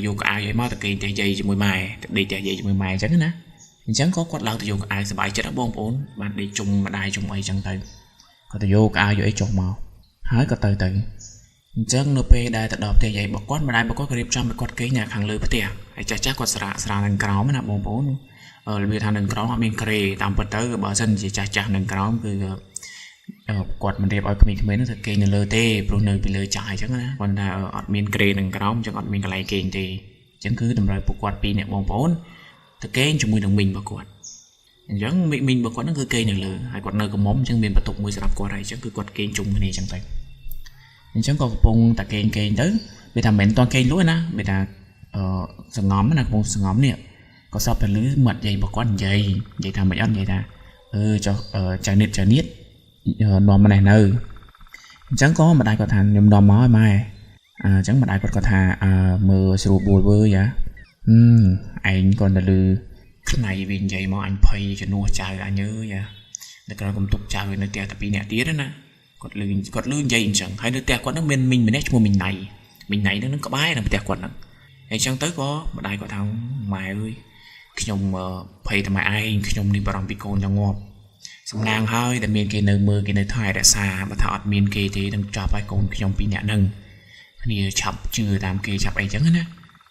យកកៅអៅអីមកទៅគេផ្ទះយាយជាមួយម៉ែទៅដេកផ្ទះយាយជាមួយម៉ែអញ្ចឹងណាអញ្ចឹងក៏គាត់ឡើងទៅយកកៅអៅសប្បាយចិត្តបងប្អូនបានដេកជុំម្ដាយជុំអីចឹងទៅគាត់ទៅយកកៅអៅយកអីចុះមកហើយក៏ទៅអញ្ចឹងនៅពេលដែលទៅដល់ផ្ទះយាយរបស់គាត់ម្ដាយរបស់គាត់ក៏រៀបចំឲ្យគាត់គេងនៅខាងលើផ្ទះហើយចាស់ចាស់គាត់ស្រាលនៅក្រោមណាបងប្អូនរបៀបថានៅក្រោមអត់មានគ្រែតាមពិតទៅបើសិនជាចាស់ចាស់នៅក្រោមគឺគាត់មិនរៀបឲ្យក្មេងៗនោះទៅគេងនៅលើទេព្រោះនៅពីលើចាស់អញ្ចឹងណាគាត់ថាអត់មានគ្រែនៅក្រោមអញ្ចឹងអត់មានកន្លែងគេងទេអញ្ចឹងគឺតម្រូវពួកគាត់ពីរអ្នកបងប្អូនទៅគេងជាមួយនឹងមីងរបស់គាត់អញ្ចឹងមីងរបស់គាត់ហ្នឹងគឺគេងនៅលើហើយគាត់នៅក្រមុំអញ្ចឹងមានបន្ទប់មួយសម្រាប់គាត់ហើយអញ្ចឹងគឺគាត់គេងជុំគ្នាអញ្ចឹងទៅអញ្ចឹងក៏កំពុងតែគេងទៅវាថាមិនមែនតន់គេងលួចណាវាថាសងំណាកំពុងសងំនេះក៏សពតែលឺមាត់យាយរបស់គាត់និយាយថាមិនអត់និយាយថាចុះចៅនិតនាំម្នេះនៅអញ្ចឹងក៏ម្ដាយគាត់ថាខ្ញុំនាំមកឲ្យម៉ែអញ្ចឹងម្ដាយគាត់ក៏ថាមើលស្រួលបួលវើយ៉ាឯងគាត់ទៅលឺខ្នៃវានិយាយមកអញភ័យជំនួសចៅអញអើយយ៉ានៅក្រោយកុំទុកចៅនៅផ្ទះតែពីរនាក់ទៀតណាគាត់លឺនិយាយអញ្ចឹងហើយនៅផ្ទះគាត់ហ្នឹងមានមីងម្នាក់ឈ្មោះមីងណៃហ្នឹងក្បែរនៅផ្ទះគាត់ហ្នឹងហើយអញ្ចឹងទៅក៏ម្ដាយគាត់ថាម៉ែអើយខ្ញុំភ័យតែម៉ែឯងខ្ញុំនេះបារម្ភពីកូនចង់ងាប់ សំណាងហើយដែលមានគេនៅមើលគេនៅថែរក្សាបើថាអត់មានគេទេនឹងចប់ហើយកូនខ្ញុំពីរនាក់ហ្នឹងគ្នាឆាប់ជឿតាមគេឆាប់អីចឹងណា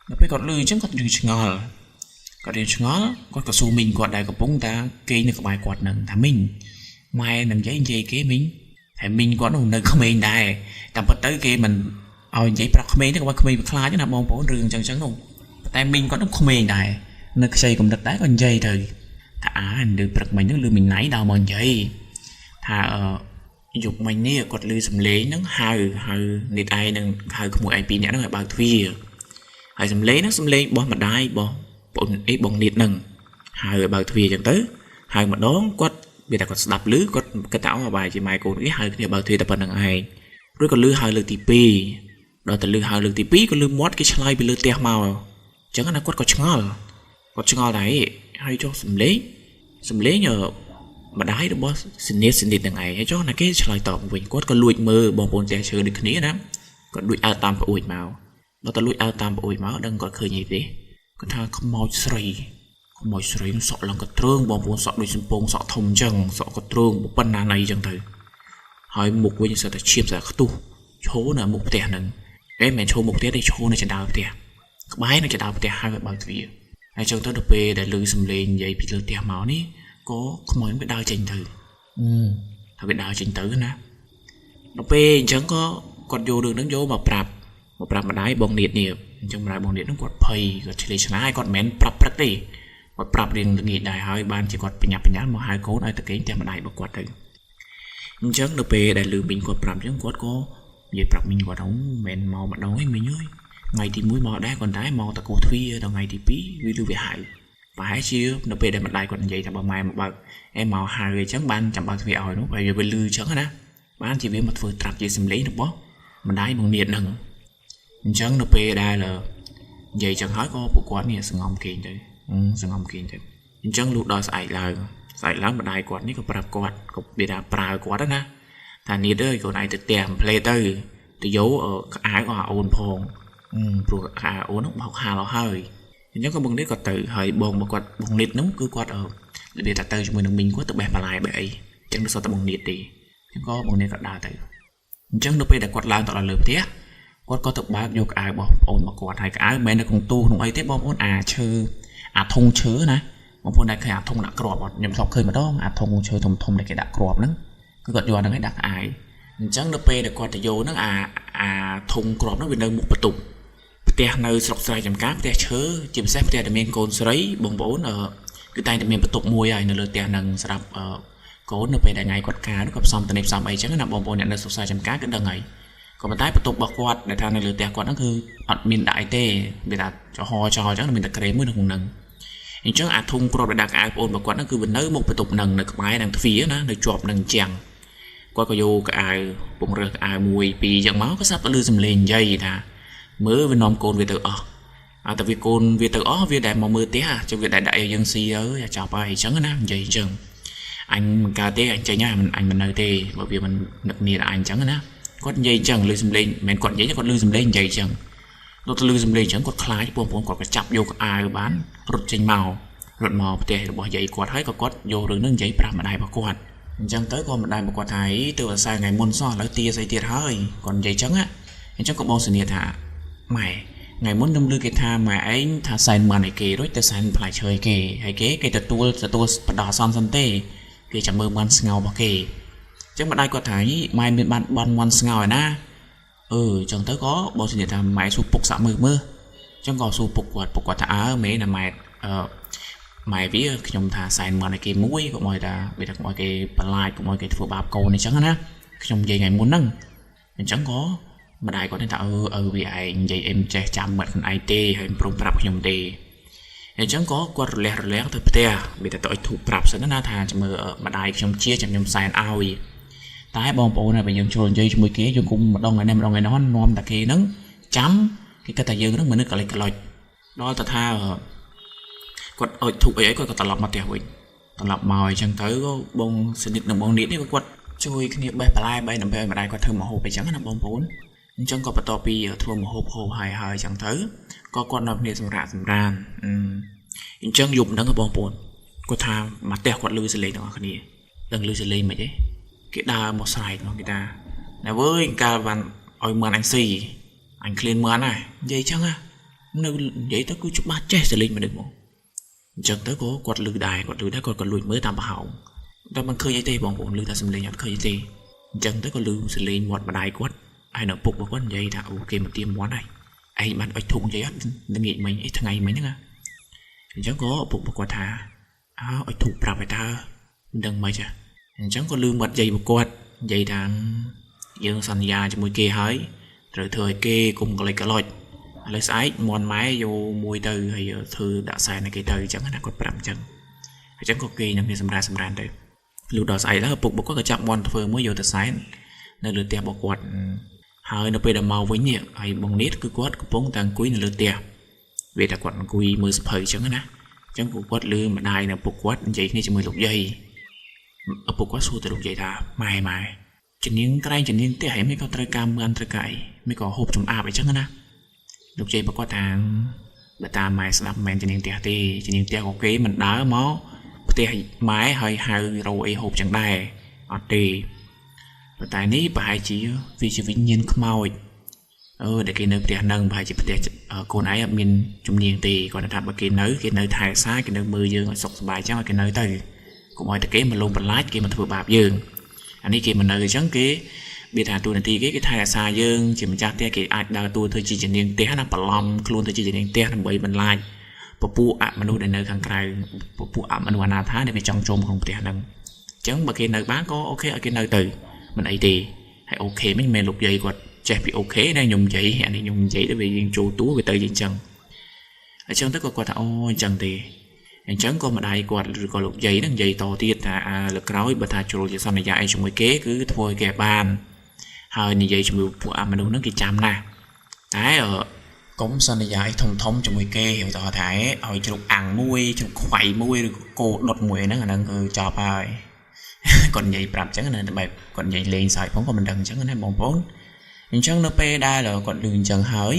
ដល់ពេលគាត់លឺអញ្ចឹងគាត់រៀងឆ្ងល់គាត់រៀងឆ្ងល់គាត់ក៏សួរមីងគាត់ដែលកំពុងតាគេងនៅក្បែរគាត់នឹងថាមីងម៉ែនឹងនិយាយនិយាយគេមីងតែមីងគាត់នោះនៅក្មេងដែរតាមពិតទៅគេមិនឲ្យនិយាយប្រាប់ក្មេងទេក៏ក្មេងវាខ្លាចណាបងប្អូនរឿងអញ្ចឹងចឹងនោះតែមីងគាត់នោះក្មេងដែរនៅខ្ចីកំណត់ដែរក៏និយាយទៅថាអានៅព្រឹកមិញហ្នឹងលឺមីងណៃដល់មកនិយាយថាអឺយប់មិញនេះគាត់លឺសំឡេងហ្នឹងហៅហៅនេះឯងនឹងហៅក្មួយឯងពីរនាក់ហ្នឹងឲ្យបើកទ្វារហើយសំឡេងហ្នឹងសំឡេងរបស់ម្ដាយរបស់បងអីបងនីតហ្នឹងហៅឲ្យបើកទ្វារអញ្ចឹងទៅហៅម្ដងគាត់វាតែគាត់ស្ដាប់ឮគាត់គិតថាអូបាយជាម៉ែកូនគេហៅគ្នាបើកទ្វារតែប៉ុណ្្នឹងឯងរួចក៏ឮហៅលើកទី2ដល់តែឮហៅលើកទី2ក៏ឮមាត់គេឆ្លើយពីលើផ្ទះមកអញ្ចឹងណាគាត់ក៏ឆ្ងល់គាត់ឆ្ងល់ដែរហើយចុះសំឡេងសំឡេងម្ដាយរបស់សនិតសនិតហ្នឹងឯងហើយចុះណាគេឆ្លើយតបវិញគាត់ក៏លួចមើលបងប្អូនផ្ទះឈើដូចគ្នាណាគាត់លួចអើតាមប្អួយមកដល់តែលួចអើតាមប្អួយមកដឹងគាត់ឃើញអីទេគាត់ថាខ្មោចស្រីខ្មោចស្រីនឹងសក់ឡើងកទ្រើងបងប្អូនសក់ដូចសំពងសក់ធំអញ្ចឹងសក់កទ្រើងប៉ុណ្ណាណីអញ្ចឹងទៅហើយមុខវិញសិតតែឈាមសិតតែខ្ទុះឈរនៅមុខផ្ទះហ្នឹងតែមិនមែនឈរមុខផ្ទះទេឈរនៅចណ្ដើរផ្ទះក្បែរនៅចណ្ដើរផ្ទះហើយបើកទ្វារហើយចឹងទៅដល់ពេលដែលឮសំឡេងនិយាយពីលើផ្ទះមកនេះក៏ខ្មោចវាដើរចេញទៅថាវាដើរចេញទៅណាដល់ពេលអញ្ចឹងក៏គាត់យករឿងហ្នឹងយកមកប្រាប់ម្ដាយបងនីតនេះអញ្ចឹងម្ដាយបងនីតហ្នឹងគាត់ភ័យគាត់ឆ្លេឆ្លាយគាត់មិនមែនប្រាប់ព្រឹកទេគាត់ប្រាប់រៀងល្ងាចដែរហើយបានជាគាត់បញ្ញាប់បញ្ញាល់មកហៅកូនឲ្យទៅគេងផ្ទះម្ដាយរបស់គាត់ទៅអញ្ចឹងដល់ពេលដែលឮមីងគាត់ប្រាប់អញ្ចឹងគាត់ក៏និយាយប្រាប់មីងគាត់អូមិនមែនមកម្ដងឯងមីងអើយថ្ងៃទី1មកដែរគាត់តែមកតកោទ្វារដល់ថ្ងៃទី2វាឮវាហៅប្រហែលជានៅពេលដែលម្ដាយគាត់និយាយថាបើម៉ែមកបើកអេមកហៅអញ្ចឹងបានចាំបើកទ្វារឲ្យនោះហើយវាលឺអញ្ចឹងណាបានជាវាមកធ្វើត្រាប់ជាសម្លេងរបស់ម្ដាយបងនាតហ្នឹងអញ្ចឹងនៅពេលដែលនិយាយចឹងហើយក៏ពួកគាត់នេះសងំគេងទៅសងំគេងទៅអញ្ចឹងលុះដល់ស្អែកឡើងស្អែកឡើងម្ដាយគាត់នេះក៏ប្រាប់គាត់ក៏វាថាប្រើគាត់ណាថានាតអើយកូនឯងទៅផ្ទះផ្លេទៅទៅយកក្អៅអស់អូនផងព្រោះក្អៅអូនហ្នឹងបោកហាលអស់ហើយអញ្ចឹងក៏បងនេះក៏ទៅហើយបងរបស់គាត់បងនេះហ្នឹងគឺគាត់របៀបថាទៅជាមួយនឹងមីងគាត់ទៅបេះបន្លែបេះអីអញ្ចឹងដូចសតតែបងនេះទេអញ្ចឹងក៏បងនេះក៏ដើរទៅអញ្ចឹងនៅពេលដែលគាត់ឡើងទៅដល់លើផ្ទះគាត់ក៏ទៅបើកយកក្អៅរបស់ប្អូនរបស់គាត់ហើយក្អៅមិនមែននៅក្នុងទូក្នុងអីទេបងប្អូនអាឈើអាធុងឈើណាបងប្អូនដែលឃើញអាធុងដាក់គ្រាប់អត់ខ្ញុំធ្លាប់ឃើញម្ដងអាធុងឈើធំធំដែលគេដាក់គ្រាប់ហ្នឹងគឺគាត់យកអាហ្នឹងឯងដាក់ក្អៅអញ្ចឹងនៅពេលដែលគាត់ទៅយកហ្នឹងអាធុងគ្រាប់ហ្នឹងវានៅមុខបន្ទប់ផ្ទះនៅស្រុកស្រែចម្ការផ្ទះឈើជាពិសេសផ្ទះដែលមានកូនស្រីបងប្អូនគឺតែងតែមានបន្ទប់មួយហើយនៅលើផ្ទះហ្នឹងស្រាប់កូននៅពេលដែលថ្ងៃគាត់ការគាត់ផ្សំតនេះផ្សំអីចឹងណាបងប្អូនអ្នកនៅស្រុកស្រែចម្ការគឺដឹងហើយក៏ប៉ុន្តែបន្ទប់របស់គាត់ដែលថានៅលើផ្ទះគាត់ហ្នឹងគឺអត់មានដាក់អីទេវាថាចំហចោលចឹងមានតែក្រេមមួយនៅក្នុងហ្នឹងអញ្ចឹងអាធុងគ្រាប់ដែលដាក់ក្អៅប្អូនរបស់គាត់ហ្នឹងគឺវានៅមុខបន្ទប់ហ្នឹងនៅក្បែរនឹងទ្វារណានៅជាប់នឹងជាងគាត់ក៏យកក្អៅពង្រើសក្អៅ1 2ចឹងមកក៏ស្រាប់តែឮសំឡេងនិយាយថាមើលវានាំកូនវាទៅអស់អើតែវាកូនវាទៅអស់វាដែលមកមើលផ្ទះចឹងវាដែលដាក់ឲ្យយើងស៊ីអើយចាប់ហើយអញ្ចឹងណានិយាយអញ្ចឹងអញមិនកើតទេអញចេញហើយអញមិននៅទេបើវាមិននឹកនាអញអញ្ចឹងណាគាត់និយាយអញ្ចឹងឮសំឡេងមិនមែនគាត់និយាយគាត់ឮសំឡេងនិយាយអញ្ចឹងដល់ទៅឮសំឡេងអញ្ចឹងគាត់ខ្លាចបងប្អូនគាត់ក៏ចាប់យកក្អៅបានរត់ចេញមករត់មកផ្ទះរបស់យាយគាត់ហើយក៏គាត់យករឿងហ្នឹងនិយាយប្រាប់ម្ដាយរបស់គាត់អញ្ចឹងទៅក៏ម្ដាយរបស់គាត់ថាទៅអាស្រ័យថ្ងៃមុនសោះឥឡូវទាស្អីទៀតហើយគាត់និយាយអញ្ចឹងណាអញ្ចឹងក៏បងសនីថាម៉ែថ្ងៃមុនខ្ញុំឮគេថាម៉ែឯងថាសែនមិនឲ្យគេរួចទៅសែនផ្លែឈើឲ្យគេហើយគេទទួលបដោះអាសន្នសិនទេគេចាំមើលបានស្ងោរបស់គេអញ្ចឹងម្ដាយគាត់ថាម៉ែមានបានបន់មន់ស្ងោឯណាអញ្ចឹងទៅក៏បងសនីថាម៉ែសួរពុកសាក់មើលមើលអញ្ចឹងក៏សួរពុកគាត់ពុកគាត់ថាអើមែនណាម៉ែម៉ែវាខ្ញុំថាសែនមិនឲ្យគេមួយកុំឲ្យថាវាថាកុំឲ្យគេបន្លាចកុំឲ្យគេធ្វើបាបកូនអញ្ចឹងណាខ្ញុំនិយាយថ្ងៃមុនហ្នឹងអញ្ចឹងក៏ម្ដាយគាត់ថាអឺវាឯងនិយាយអីមិនចេះចាំមាត់ខ្លួនឯងទេហើយមិនព្រមប្រាប់ខ្ញុំទេអញ្ចឹងក៏គាត់រលះរលាំងទៅផ្ទះវាតែទៅឲ្យធូបប្រាប់សិនណាថាចាំមើលម្ដាយខ្ញុំជាចាំខ្ញុំសែនឲ្យតែបងប្អូនហើយបើយើងចូលនិយាយជាមួយគេយើងគុំម្ដងឯនេះម្ដងឯនោះនាំតែគេហ្នឹងចាំគេគិតថាយើងហ្នឹងមនុស្សកលិចកលុចដល់ទៅថាគាត់ឲ្យធូបអីគាត់ក៏ត្រឡប់មកផ្ទះវិញត្រឡប់មកអញ្ចឹងទៅក៏បងសនិតនិងបងនីតនេះក៏គាត់ជួយគ្នាបេះបន្លែបេះដើម្បីឲ្យម្ដាយគាត់ធ្វើម្ហូបអីចឹងណាបងប្អូនអញ្ចឹងក៏បន្ទាប់ពីធ្វើម្ហូបហូបហើយហើយអញ្ចឹងទៅក៏គាត់នាំគ្នាសម្រាកសម្រានអញ្ចឹងយប់ហ្នឹងបងប្អូនគាត់ថាមកផ្ទះគាត់លឺសលេងទាំងអស់គ្នា ដឹងឮសំឡេងមិនទេគេដើរមកស្រែកមកគេថាណែវើយកាលបានឲ្យមន់អញស៊ីអញឃ្លានមន់ហើយនិយាយចឹងណានៅនិយាយទៅគឺច្បាស់ចេះសំឡេងមនុស្សមកអញ្ចឹងទៅក៏គាត់ឮដែរគាត់ឮដែរគាត់ក៏លួចមើលតាមប្រហោងតែមិនឃើញអីទេបងប្អូនឮតែសំឡេងអត់ឃើញអីទេអញ្ចឹងទៅក៏ឮសំឡេងមាត់ម្ដាយគាត់ហើយនៅពុករបស់គាត់និយាយថាអូគេមកទៀមមាត់ហើយឯងបានអុជធូបនិយាយអត់ល្ងាចមិញអីថ្ងៃមិញហ្នឹងណាអញ្ចឹងក៏ឪពុករបស់គាត់ថាអើអុជធូបប្រាប់ឲ្យតើមិនដឹងម៉េចអញ្ចឹងក៏ឮមាត់យាយរបស់គាត់និយាយថាយើងសន្យាជាមួយគេហើយត្រូវធ្វើឲ្យគេគុំកលិចកលុចឥឡូវស្អែកមន់ម៉ែយកមួយទៅហើយធ្វើដាក់សែនឲ្យគេទៅអញ្ចឹងណាគាត់ប្រាប់អញ្ចឹងអញ្ចឹងក៏គេនឹងមានសម្រាសម្រានទៅលុះដល់ស្អែកឡើងឪពុករបស់គាត់ក៏ចាប់មន់ធ្វើមួយយកទៅសែននៅលើផ្ទះរបស់គាត់ហើយនៅពេលដែលមកវិញនេះហើយបងនេះគឺគាត់កំពុងតែអង្គុយនៅលើផ្ទះវាថាគាត់អង្គុយមើលសភៅអញ្ចឹងណាអញ្ចឹងគាត់លឺម្ដាយនិងឪពុកគាត់និយាយគ្នាជាមួយលោកយាយឪពុកគាត់សួរទៅលោកយាយថាម៉ែម៉ែជំនាញក្រែងជំនាញផ្ទះហើយមិនក៏ត្រូវការមឿនត្រូវការអីមិនក៏ហូបចំអាបអីចឹងណាលោកយាយប្រកាសថាបើតាមម៉ែស្ដាប់មិនមែនជំនាញផ្ទះទេជំនាញផ្ទះក៏គេមិនដើរមកផ្ទះម៉ែហើយហៅរោអីហូបចឹងដែរអត់ទេប៉ុន្តែនេះប្រហែលជាវាជាវិញ្ញាណខ្មោចដែលគេនៅផ្ទះនឹងប្រហែលជាផ្ទះកូនឯងអត់មានជំនាញទេគាត់ថាបើគេនៅគេនៅថែរក្សាគេនៅមើលយើងឲ្យសុខសប្បាយចឹងឲ្យគេនៅទៅកុំឲ្យតែគេមកលងបន្លាចគេមកធ្វើបាបយើងអានេះគេមកនៅអញ្ចឹងគេវាថាទូនាទីគេគេថែរក្សាយើងជាម្ចាស់ផ្ទះគេអាចដើរតួធ្វើជាជំនាញផ្ទះណាបន្លំខ្លួនទៅជាជំនាញផ្ទះដើម្បីបន្លាចពពួកអមនុស្សដែលនៅខាងក្រៅពពួកអមនុស្សអនាថាដែលវាចង់ចូលក្នុងផ្ទះហ្នឹងអញ្ចឹងបើគេនៅបានក៏អូខេឲ្យគេនៅទៅមិនអីទេហើយអូខេមិនមែនលោកយាយគាត់ចេះពីអូខេណាខ្ញុំនិយាយអានេះខ្ញុំនិយាយទៅវាយើងចូលតួវាទៅជាអញ្ចឹងអញ្ចឹងទៅក៏គាត់ថាអូអញ្ចឹងទេអញ្ចឹងក៏ម្ដាយគាត់ឬក៏លោកយាយហ្នឹងនិយាយតទៀតថាអើលើក្រោយបើថាជ្រុលជាសន្យាអីជាមួយគេគឺធ្វើឲ្យគេបានហើយនិយាយជាមួយពួកអមនុស្សហ្នឹងគេចាំណាស់តែកុំសន្យាអីធំធំជាមួយគេឧទាហរណ៍ថាឲ្យជ្រុកអាំងមួយជ្រុកខ្វៃមួយឬគោដុតមួយហ្នឹងអាហ្នឹងគឺចប់ហើយគាត់និយាយប្រាប់អញ្ចឹងណាបែបគាត់និយាយលេងសើចផងក៏មិនដឹងអញ្ចឹងណាបងប្អូនអញ្ចឹងនៅពេលដែលគាត់លឺអញ្ចឹងហើយ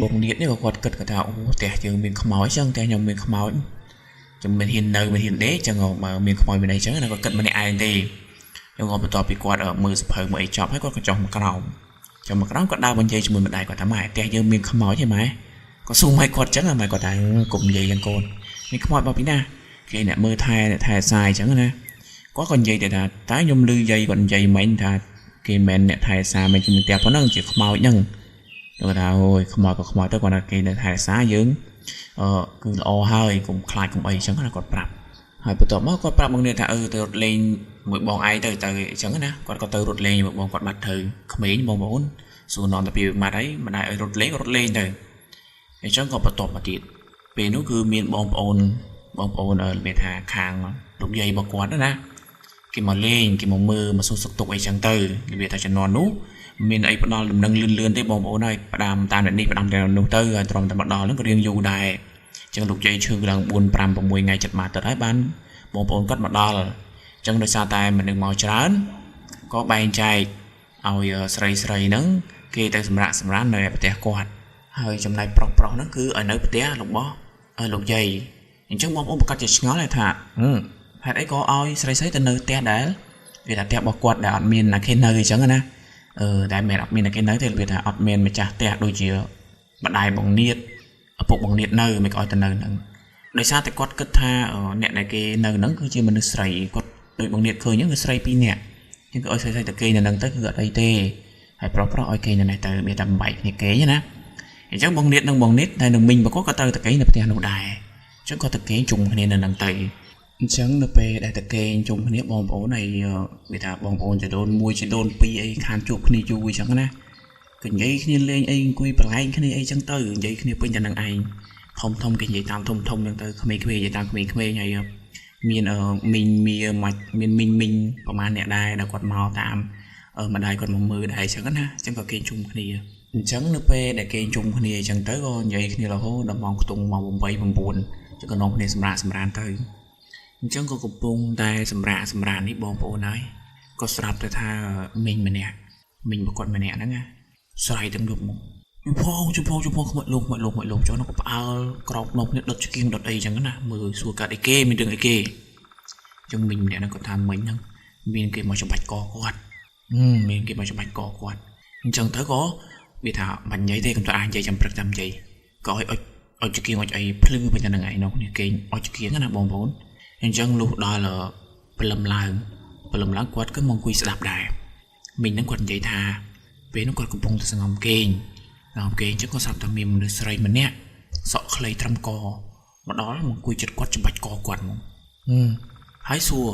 បងនៀតនេះក៏គាត់គិតគាត់ថាអូផ្ទះយើងមានខ្មោចអញ្ចឹងផ្ទះខ្ញុំមានខ្មោចខ្ញុំមិនហ៊ាននៅមិនហ៊ានដេកអញ្ចឹងបើមានខ្មោចមានអីអញ្ចឹងណាគាត់គិតម្នាក់ឯងទេខ្ញុំក៏បន្ទាប់ពីគាត់មើលសភៅមើលអីចប់ហើយគាត់ក៏ចុះមកក្រោមចុះមកក្រោមគាត់ដើរបញ្យាយជាមួយម្ដាយគាត់ថាម៉ែផ្ទះយើងមានខ្មោចហ៎ម៉ែគាត់ស៊ូម៉ែគាត់អញ្ចឹងម៉ែគាត់ថាកុំនិយាយយ៉ាងកូនមានខ្មោចមកពីណាគេអ្នកមើលថែអ្នកថែសាយអញ្ចឹងណាគាត់ក៏និយាយទៅថាតែខ្ញុំឮយាយគាត់និយាយមិញថាគេមិនមែនអ្នកថែសាមិនជាផ្ទះប៉ុណ្ណឹងជាខ្មោចហ្នឹងគាត់ថាអូយខ្មោចក៏ខ្មោចទៅគាត់ថាគេនៅថែសាយើងគឺល្អហើយកុំខ្លាចកុំអីអញ្ចឹងណាគាត់ប្រាប់ហើយបន្ទាប់មកគាត់ប្រាប់មកនេះថាទៅរត់លេងមួយបងឯងទៅទៅអញ្ចឹងណាគាត់ក៏ទៅរត់លេងមួយបងគាត់បាត់ទៅក្មេងបងប្អូនសួរនាំតែពីម៉ាត់អីមិនដែរឲ្យរត់លេងរត់លេងទៅអញ្ចឹងក៏បន្ទាប់មកទៀតពេលនោះគឺមានបងប្អូនរបៀបថាខាងលោកយាយរបស់គាត់ណាគេមកលេងគេមកមើលមកសួរសុខទុក្ខអីចឹងទៅរបៀបថាជំនាន់នោះមានអីផ្ដល់ដំណឹងលឿនលឿនទេបងប្អូនហើយផ្ដាំតាមអ្នកនេះផ្ដាំតាមនោះទៅហើយត្រឹមតែមកដល់ហ្នឹងក៏រៀងយូរដែរអញ្ចឹងលោកយាយឈឺឡើង4 5 6ថ្ងៃចិត្តមកទៅហើយបានបងប្អូនគាត់មកដល់អញ្ចឹងដោយសារតែមនុស្សមកច្រើនក៏បែងចែកឲ្យស្រីស្រីហ្នឹងគេទៅសម្រាកសម្រាននៅឯផ្ទះគាត់ហើយចំណែកប្រុសប្រុសហ្នឹងគឺឲ្យនៅផ្ទះរបស់លោកយាយអញ្ចឹងបងប្អូនប្រកាសជាឆ្ងល់ហើយថាហេតុអីក៏ឲ្យស្រីស្រីទៅនៅផ្ទះដែលវាថាផ្ទះរបស់គាត់ដែលអត់មានអ្នកគេនៅអញ្ចឹងណាដែលមិនអត់មានអ្នកគេនៅទេវាថាអត់មានម្ចាស់ផ្ទះដូចជាម្ដាយបងនៀតឪពុកបងនៀតនៅមិនក៏ឲ្យទៅនៅហ្នឹងដោយសារតែគាត់គិតថាអ្នកដែលគេនៅហ្នឹងគឺជាមនុស្សស្រីគាត់ដូចបងនៀតឃើញហ្នឹងគឺស្រី2នាក់អញ្ចឹងគឺឲ្យស្រីស្រីទៅគេនៅហ្នឹងទៅគឺអត់អីទេហើយប្រុសប្រុសឲ្យគេនៅនេះទៅមានតែបំបែកគ្នាគេណាអញ្ចឹងបងនៀតនិងបងនៀតតែនឹងមីងរបស់គាត់ក៏ត្រូវទៅគេនៅផ្ទះនោះដែរអញ្ចឹងគាត់ទៅគេជុំគ្នានៅហ្នឹងទៅអញ្ចឹងនៅពេលដែលតកេងជុំគ្នាបងប្អូនហើយវាថាបងប្អូនចដូនមួយចដូនពីរអីខានជួបគ្នាយូរអញ្ចឹងណាក៏និយាយគ្នាលេងអីអង្គុយប្រឡែងគ្នាអីចឹងទៅនិយាយគ្នាពេញតែនឹងឯងធំធំគេនិយាយតាមធំធំចឹងទៅក្មេងៗនិយាយតាមក្មេងៗហើយមានមីងមៀម៉ាច់មានមីងមីងប្រហែលអ្នកដែរដែលគាត់មកតាមម្ដាយគាត់មកមើលដែរអញ្ចឹងណាអញ្ចឹងក៏គេជុំគ្នាអញ្ចឹងនៅពេលដែលគេជុំគ្នាអញ្ចឹងទៅក៏និយាយគ្នារហូតដល់ម៉ោងខ្ទង់ម៉ោង8 9អញ្ចឹងក៏នាំគ្នាសម្រាកសម្រានទៅអញ្ចឹងក៏កំពុងតែសម្រាកសម្រាននេះបងប្អូនហើយក៏ស្រាប់តែថាមីងម្នាក់មីងរបស់គាត់ម្នាក់ហ្នឹងណាស្រែកទាំងយប់មកជផងជផងជផងខ្មោចលោកខ្មោចលោកខ្មោចលោកចុះនោះក៏ផ្អើលក្រោកនាំគ្នាដុតឆ្កៀងដុតអីចឹងណាមើលសួរកាត់អីគេមានរឿងអីគេអញ្ចឹងមីងម្នាក់ហ្នឹងគាត់ថាមិញហ្នឹង មានគេមកច្បាច់កគាត់មានគេមកច្បាច់កគាត់អញ្ចឹងទៅក៏វាថាមិននិយាយទេកុំទៅអាចនិយាយចាំព្រឹកចាំនិយាយក៏ឲ្យអុចអុចចង្គៀងអុចអីភ្លឺទៅនឹងឯងនោះគេអុចចង្គៀងណាបងប្អូនអញ្ចឹងលុះដល់ព្រលឹមឡើងព្រលឹមឡើងគាត់ក៏មកអង្គុយស្ដាប់ដែរមីងហ្នឹងគាត់និយាយថាពេលនោះគាត់កំពុងតែសងំគេងសងំគេងអញ្ចឹងក៏ស្រាប់តែមានមនុស្សស្រីម្នាក់សក់ខ្លីត្រឹមកមកដល់មកអង្គុយចិត្តគាត់ច្បាច់កគាត់ហ្មងហើយសួរ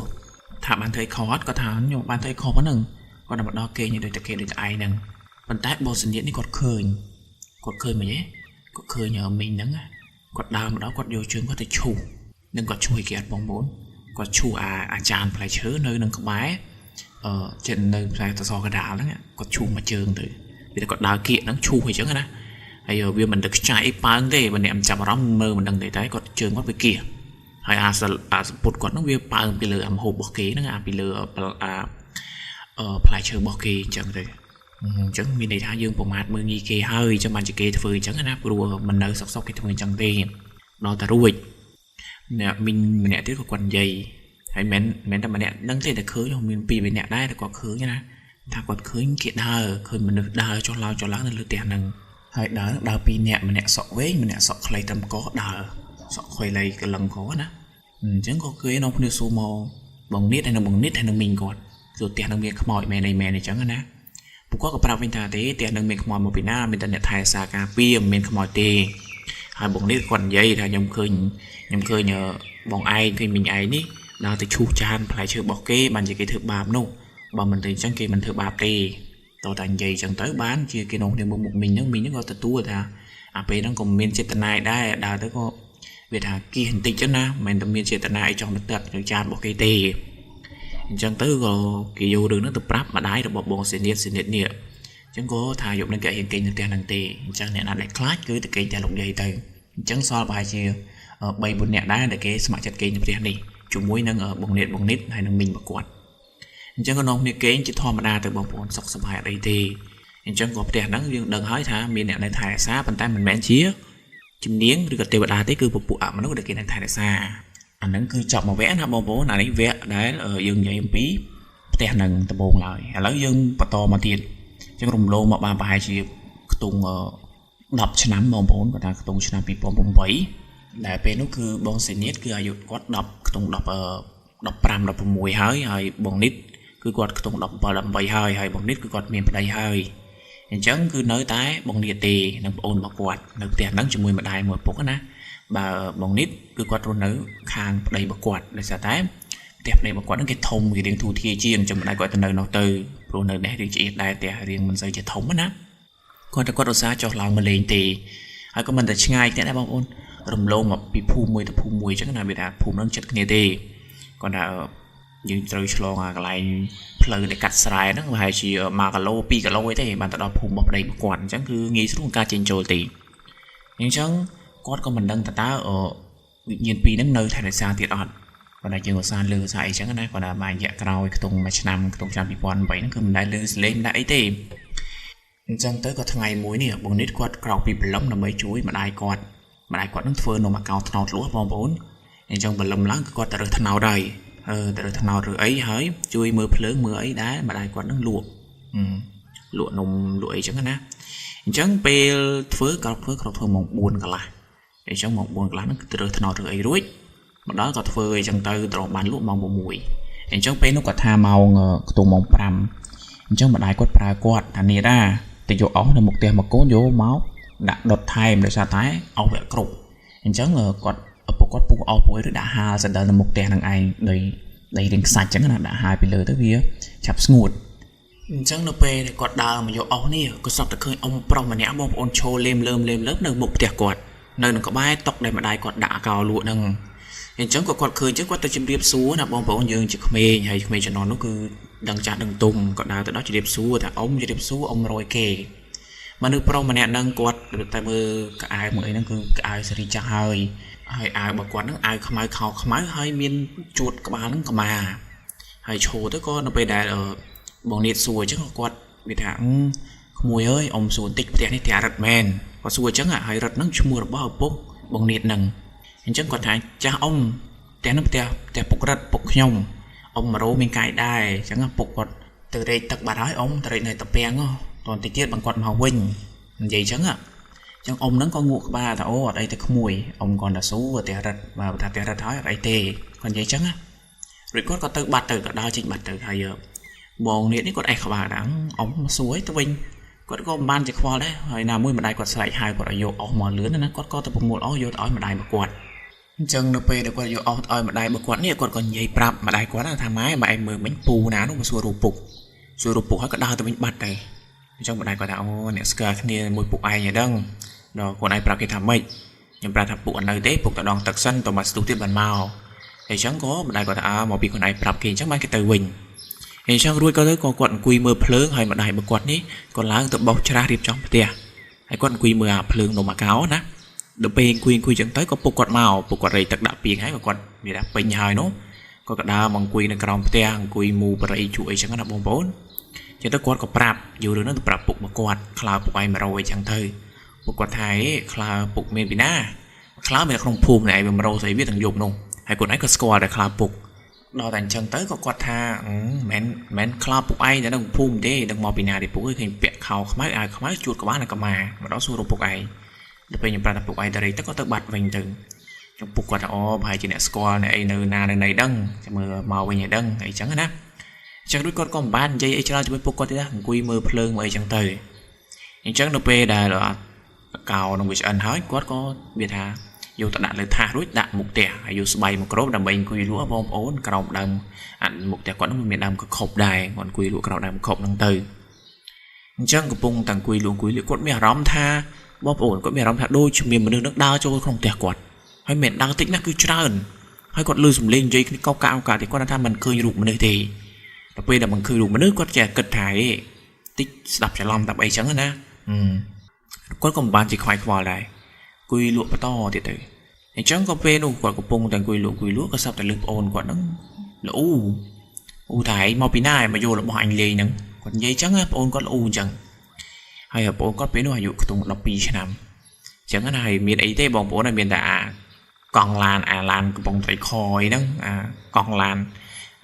ថាបានធ្វើអីខុសអត់គាត់ថាខ្ញុំបានធ្វើអីខុសប៉ុណ្ណឹងគាត់មកដល់គេងដូចតែគេដូចតែឯងហ្នឹងប៉ុន្តែបោសនិតនេះគាត់ឃើញគាត់ឃើញមិនទេគាត់ឃើញមីងហ្នឹងគាត់ដើរមកដល់គាត់យកជើងគាត់ទៅឈូសនឹងគាត់ជួយគេអត់បងប្អូនគាត់ឈូសអាចារ្យផ្លែឈើនៅនឹងក្បែរចិត្តនៅផ្លែតសកដាលហ្នឹងគាត់ឈូសមួយជើងទៅវាគាត់ដើរគៀកហ្នឹងឈូសអញ្ចឹងណាហើយវាមិនដឹកខ្ចាយអីប៉ើងទេបើអ្នកមិនចាប់អារម្មណ៍មើលមិនដឹងទេតែគាត់ជើងគាត់វាគៀកហើយអាសពុតគាត់ហ្នឹងវាប៉ើងពីលើអាមហូបរបស់គេហ្នឹងអាពីលើអាផ្លែឈើរបស់គេអញ្ចឹងទៅអញ្ចឹងមានន័យថាយើងប្រមាថមើលងាយគេហើយចាំបានជាគេធ្វើអញ្ចឹងណាព្រោះមិននៅសុកសុកគេធ្វើអញ្ចឹងទេដល់តែរួចអ្នកមីងម្នាក់ទៀតក៏គាត់និយាយហើយមិនមែនតែម្នាក់ហ្នឹងទេតែឃើញមានពីរបីនាក់ដែរតែគាត់ឃើញណាថាគាត់ឃើញគេដើរឃើញមនុស្សដើរចុះឡើងចុះឡើងនៅលើផ្ទះហ្នឹងហើយដើរពីរនាក់ម្នាក់សក់វែងម្នាក់សក់ខ្លីត្រឹមកដើរសក់ខ្លីកលឹងកណាអញ្ចឹងក៏គេនាំគ្នាសួរមកបងនៀតហើយនឹងបងនៀតហើយនឹងមីងគាត់សួរផ្ទះហ្នឹងមានខ្មោចមែនអីមែនអញ្ចឹងណាពួកគាត់ក៏ប្រាប់វិញថាទេផ្ទះហ្នឹងមានខ្មោចមកពីណាមានតែអ្នកថែសារការពារមិនមានខ្មោចទេហើយបងនេះគាត់និយាយថាខ្ញុំឃើញបងឯងឃើញមីងឯងនេះដើរទៅឈូសចានផ្លែឈើរបស់គេបានជាគេធ្វើបាបនោះបើមិនទេអញ្ចឹងគេមិនធ្វើបាបទេតើតែនិយាយអញ្ចឹងទៅបានជាគេនាំគ្នាមកមុខមីងហ្នឹងមីងហ្នឹងក៏ទទួលថាអាពេលហ្នឹងក៏មានចេតនាដែរដើរទៅក៏វាថាគៀសបន្តិចចឹងណាមិនមែនតែមានចេតនាអីចង់ទៅទឹកទៅចានរបស់គេទេអញ្ចឹងទៅក៏គេយករឿងហ្នឹងទៅប្រាប់ម្ដាយរបស់បងសេនីតសេនីតនេះអញ្ចឹងក៏ថាយប់ហ្នឹងគេហ៊ានគេងនៅផ្ទះហ្នឹងទេអញ្ចឹងអ្នកណាដែលខ្លាចគឺទៅគេងតែលោកយាយទៅអញ្ចឹងសល់ប្រហែលជា3 4នាក់ដែរដែលគេស្ម័គ្រចិត្តគេងនៅផ្ទះនេះជាមួយនឹងបងនៀតបងនិតហើយនឹងមីងរបស់គាត់អញ្ចឹងក៏នាំគ្នាគេងជាធម្មតាទៅបងប្អូនសុខសប្បាយអត់អីទេអញ្ចឹងក៏ផ្ទះហ្នឹងយើងដឹងហើយថាមានអ្នកនៅថែរក្សាប៉ុន្តែមិនមែនជាជំនាញឬក៏ទេវតាទេគឺពពួកអមនុស្សដែលគេនៅថែរក្សាអាហ្នឹងគឺចប់មួយវគ្គណាបងប្អូនអានេះវគ្គដែលយើងនិយាយអំពីផ្ទះហ្នឹងដំបូងឡើយឥឡូវយើងបន្តមកទៀតអញ្ចឹងរំលងមកបានប្រហែលជាខ្ទង់10ឆ្នាំបងប្អូនគាត់ថាខ្ទង់ឆ្នាំ2008ដែលពេលនោះគឺបងសេនីតគឺអាយុគាត់10ខ្ទង់10 15 16ហើយហើយបងនិតគឺគាត់ខ្ទង់17 18ហើយហើយបងនិតគឺគាត់មានប្តីហើយអញ្ចឹងគឺនៅតែបងនិតទេនិងប្អូនរបស់គាត់នៅផ្ទះហ្នឹងជាមួយម្ដាយមួយឪពុកណាបើបងនិតគឺគាត់រស់នៅខាងប្តីរបស់គាត់ដោយសារតែផ្ទះប្តីរបស់គាត់ហ្នឹងគេធំគេរៀងទូធាជាងចាំម្ដាយគាត់ទៅនៅនោះទៅព្រោះនៅនេះរៀងឆ្អៀតដែរផ្ទះរៀងមិនសូវជាធំណាគាត់តែគាត់ឧស្សាហ៍ចុះឡើងមកលេងទេហើយក៏មិនតែឆ្ងាយទេណាបងប្អូនរំលងមកពីភូមិមួយទៅភូមិមួយអញ្ចឹងណាវាថាភូមិហ្នឹងចិត្តគ្នាទេគាត់ថាយើងត្រូវឆ្លងអាកន្លែងផ្លូវដែលកាត់ស្រែហ្នឹងប្រហែលជា1គីឡូ2គីឡូអីទេបានទៅដល់ភូមិរបស់ប្តីរបស់គាត់អញ្ចឹងគឺងាយស្រួលក្នុងការចេញចូលទេអញ្ចឹងគាត់ក៏មិនដឹងតើវិញ្ញាណពីរហ្នឹងនៅថែរក្សាទៀតអត់គាត់ថាយើងឧស្សាហ៍លើសារអីចឹងណាគាត់ថាមួយរយៈក្រោយខ្ទង់មួយឆ្នាំខ្ទង់ឆ្នាំ2008ហ្នឹងគឺមិនដែលលើសលេងមិនដែលអីទេអញ្ចឹងទៅក៏ថ្ងៃមួយនេះបងនិតគាត់ក្រោកពីព្រលឹមដើម្បីជួយម្ដាយគាត់ម្ដាយគាត់នឹងធ្វើនំអាកោត្នោតលក់បងប្អូនអញ្ចឹងព្រលឹមឡើងគឺគាត់ទៅរើសត្នោតហើយទៅរើសត្នោតឬអីហើយជួយមើលភ្លើងមើលអីដែរម្ដាយគាត់នឹងលក់លក់នំលក់អីចឹងណាអញ្ចឹងពេលធ្វើក៏ធ្វើក្រោកធ្វើម៉ោង4កន្លះអញ្ចឹងម៉ោង4កន្លះហ្នឹងគឺទៅរើសត្នោតឬអីរួចមកដល់ក៏ធ្វើអីចឹងទៅត្រង់បានលក់ម៉ោង6អញ្ចឹងពេលនោះគាត់ថាម៉ោងខ្ទង់ម៉ោង5អញ្ចឹងម្ដាយគាត់ប្រើគាត់ថានេះដែរទៅយកអស់នៅមុខផ្ទះមកកូនយកមកដាក់ដុតថែមដោយសារតែអស់វគ្គគ្រប់អញ្ចឹងគាត់ឪពុកគាត់ពុះអស់ពុះឬដាក់ហាលសណ្ដិលនៅមុខផ្ទះនឹងឯងដោយដីរៀងខ្សាច់អញ្ចឹងណាដាក់ហាលពីលើទៅវាឆាប់ស្ងួតអញ្ចឹងនៅពេលដែលគាត់ដើរមកយកអស់នេះក៏សពតែឃើញអ៊ំប្រុសម្នាក់បងប្អូនឈរលេមលើមលេមលើមនៅមុខផ្ទះគាត់នៅនឹងក្បែរតុកដែលម្ដាយគាត់ដាក់អាកោលក់ហ្នឹងអញ្ចឹងក៏គាត់ឃើញអញ្ចឹងគាត់ទៅជម្រាបសួរណាបងប្អូនយើងជាក្មេងហើយក្មេងជំនាន់នោះគឺដឹងចាស់ដឹងទុំគាត់ដើរទៅដល់ជម្រាបសួរថាអ៊ំជម្រាបសួរអ៊ំរយគេមនុស្សប្រុសម្នាក់ហ្នឹងគាត់តែមើលកៅអៅមួយអីហ្នឹងគឺកៅអៅសេរីចាស់ហើយហើយអាវរបស់គាត់ហ្នឹងអាវខ្មៅខោខ្មៅហើយមានជួតក្បាលហ្នឹងកម្មាហើយឈរទៅក៏នៅពេលដែលបងនៀតសួរអញ្ចឹងគាត់វាថាក្មួយអើយអ៊ំសួរបន្តិចផ្ទះនេះផ្ទះរឹតមែនគាត់សួរអញ្ចឹងហើយរឹតហ្នឹងឈ្មោះរបស់ឪពុកបងនៀតហ្នឹងអញ្ចឹងគាត់ថាចាស់អ៊ំផ្ទះហ្នឹងផ្ទះពុករឹតពុកខ្ញុំ អ៊ំមករោមានកាយដែរអញ្ចឹងពុកគាត់ទៅរែកទឹកបាត់ហើយអ៊ំទៅរែកនៅតាពាំងតន្តិចទៀតបានគាត់មកវិញនិយាយអញ្ចឹងអញ្ចឹងអ៊ំហ្នឹងក៏ងក់ក្បាលថាអូអត់អីទៅក្មួយអ៊ំគាត់តែស៊ូផ្ទះរិតបាទថាផ្ទះរិតហើយអត់អីទេគាត់និយាយអញ្ចឹងណារួចគាត់ក៏ទៅបាត់ទៅក៏ដើរចេញបាត់ទៅហើយបងនេះនេះគាត់អេះក្បាលដែរអ៊ំមកសួរទៅវិញគាត់ក៏មិនបានជាខ្វល់ដែរហើយណាមួយម្ដាយគាត់ស្រែកហៅគាត់ឲ្យយកអស់មកលឿនណាគាត់ក៏ទៅប្រមូលអស់យកទៅឲ្យម្ដាយមកគាត់អញ្ចឹងនៅពេលដែលគាត់យកអស់ឲ្យម្ដាយរបស់គាត់នេះគាត់ក៏និយាយប្រាប់ម្ដាយគាត់ថាម៉ែម៉ែឯងមើលមិញពូណានោះមកសួររូបពុកសួររូបពុកហើយក៏ដើរទៅវិញបាត់ទៅអញ្ចឹងម្ដាយគាត់ថាអូអ្នកស្គាល់គ្នាមួយពុកឯងឯដឹងដល់ខ្លួនឯងប្រាប់គេថាម៉េចខ្ញុំប្រាប់ថាពុកអត់នៅទេពុកទៅដងទឹកសិនទៅមកស្ទុះទៀតបានមកហើយអញ្ចឹងក៏ម្ដាយគាត់ថាអើមកពីខ្លួនឯងប្រាប់គេអញ្ចឹងបានគេទៅវិញអញ្ចឹងរួចក៏ទៅក៏គាត់អង្គុយមើលភ្លើងហើយម្ដាយរបស់គាត់នេះក៏ឡើងទៅបោសច្រាសរៀបចំផ្ទះហើយគាត់អង្គុយមើលអាភ្លើងនំអាកោណាដល់ពេលអង្គុយអង្គុយចឹងទៅក៏ពុកគាត់មកពុកគាត់រៃទឹកដាក់ពីងហើយក៏គាត់មានថាពេញហើយនោះគាត់ក៏ដើរមកអង្គុយនៅក្រោមផ្ទះអង្គុយមូបរិយជក់អីចឹងណាបងប្អូនចឹងទៅគាត់ក៏ប្រាប់យូររឿងហ្នឹងទៅប្រាប់ពុករបស់គាត់ខ្លោពុកឯង100ចឹងទៅពុកគាត់ថាអេខ្លោពុកមានពីណាខ្លោមានក្នុងភូមិនេះឯង100ស្អីវាទាំងយប់នោះហើយគាត់ឯងក៏ស្គាល់តែខ្លោពុកដល់តែអញ្ចឹងទៅក៏គាត់ថាមិនមែនខ្លោពុកឯងតែនៅភូមិទេដឹងមកពីណាទេពុកអើយឃើញពាក់ខោខ្មៅអាវខ្មៅជួតក្បាលនៅកម្មាមកដល់សួររកពុកឯងដល់ពេលខ្ញុំប្រាប់ថាពុកឯងទៅរៃទៅក៏ទៅបាត់វិញទៅចំពុកគាត់ថាអូប្រហែលជាអ្នកស្គាល់អ្នកអីនៅណានៅណីដឹងចាំមើលមកវិញឲ្យដឹងអីចឹងណាអញ្ចឹងដូចគាត់ក៏មិនបាននិយាយអីច្រើនជាមួយពុកគាត់ទេអង្គុយមើលភ្លើងមើលអីចឹងទៅអញ្ចឹងនៅពេលដែលកោនឹងវាឆ្អិនហើយគាត់ក៏វាថាយកទៅដាក់លើថាសរួចដាក់មុខផ្ទះហើយយកស្បៃមកគ្របដើម្បីអង្គុយលក់បងប្អូនក្រោមដើមអាមុខផ្ទះគាត់នោះមានដើមកខប់ដែរគាត់អង្គុយលក់ក្រោមដើមកខប់ហ្នឹងទៅអញ្ចឹងកំពុងតែអង្គុយលក់អង្គុយលក់គាត់មានអារម្មណ៍ថាបងប្អូនគាត់មានអារម្មណ៍ថាដូចជាមានមនុស្សនឹងដើរចូលក្នុងផ្ទះគាត់ហើយមិនដើរតិចណាស់គឺច្រើនហើយគាត់លឺសំឡេងនិយាយគ្នាកោកកាកោកាទេគាត់ថាមិនឃើញរូបមនុស្សទេដល់ពេលដែលមិនឃើញរូបមនុស្សគាត់ចេះគិតថាអេតិចស្ដាប់ច្រឡំតាមអីចឹងណាគាត់ក៏មិនបានជាខ្វាយខ្វល់ដែរអង្គុយលក់បន្តទៀតទៅអញ្ចឹងក៏ពេលនោះគាត់កំពុងតែអង្គុយលក់អង្គុយលក់ក៏ស្រាប់តែលឺប្អូនគាត់ហ្នឹងលូអូតែឯងមកពីណាមកយករបស់អញលេងហ្នឹងគាត់និយាយចឹងប្អូនគាត់លូអញ្ចឹងហើយប្អូនគាត់ពេលនោះអាយុខ្ទង់12ឆ្នាំអញ្ចឹងណាហើយមានអីទេបងប្អូនហើយមានតែអាកង់ឡានអាឡានកំពុងត្រីខអីហ្នឹងអាកង់ឡាន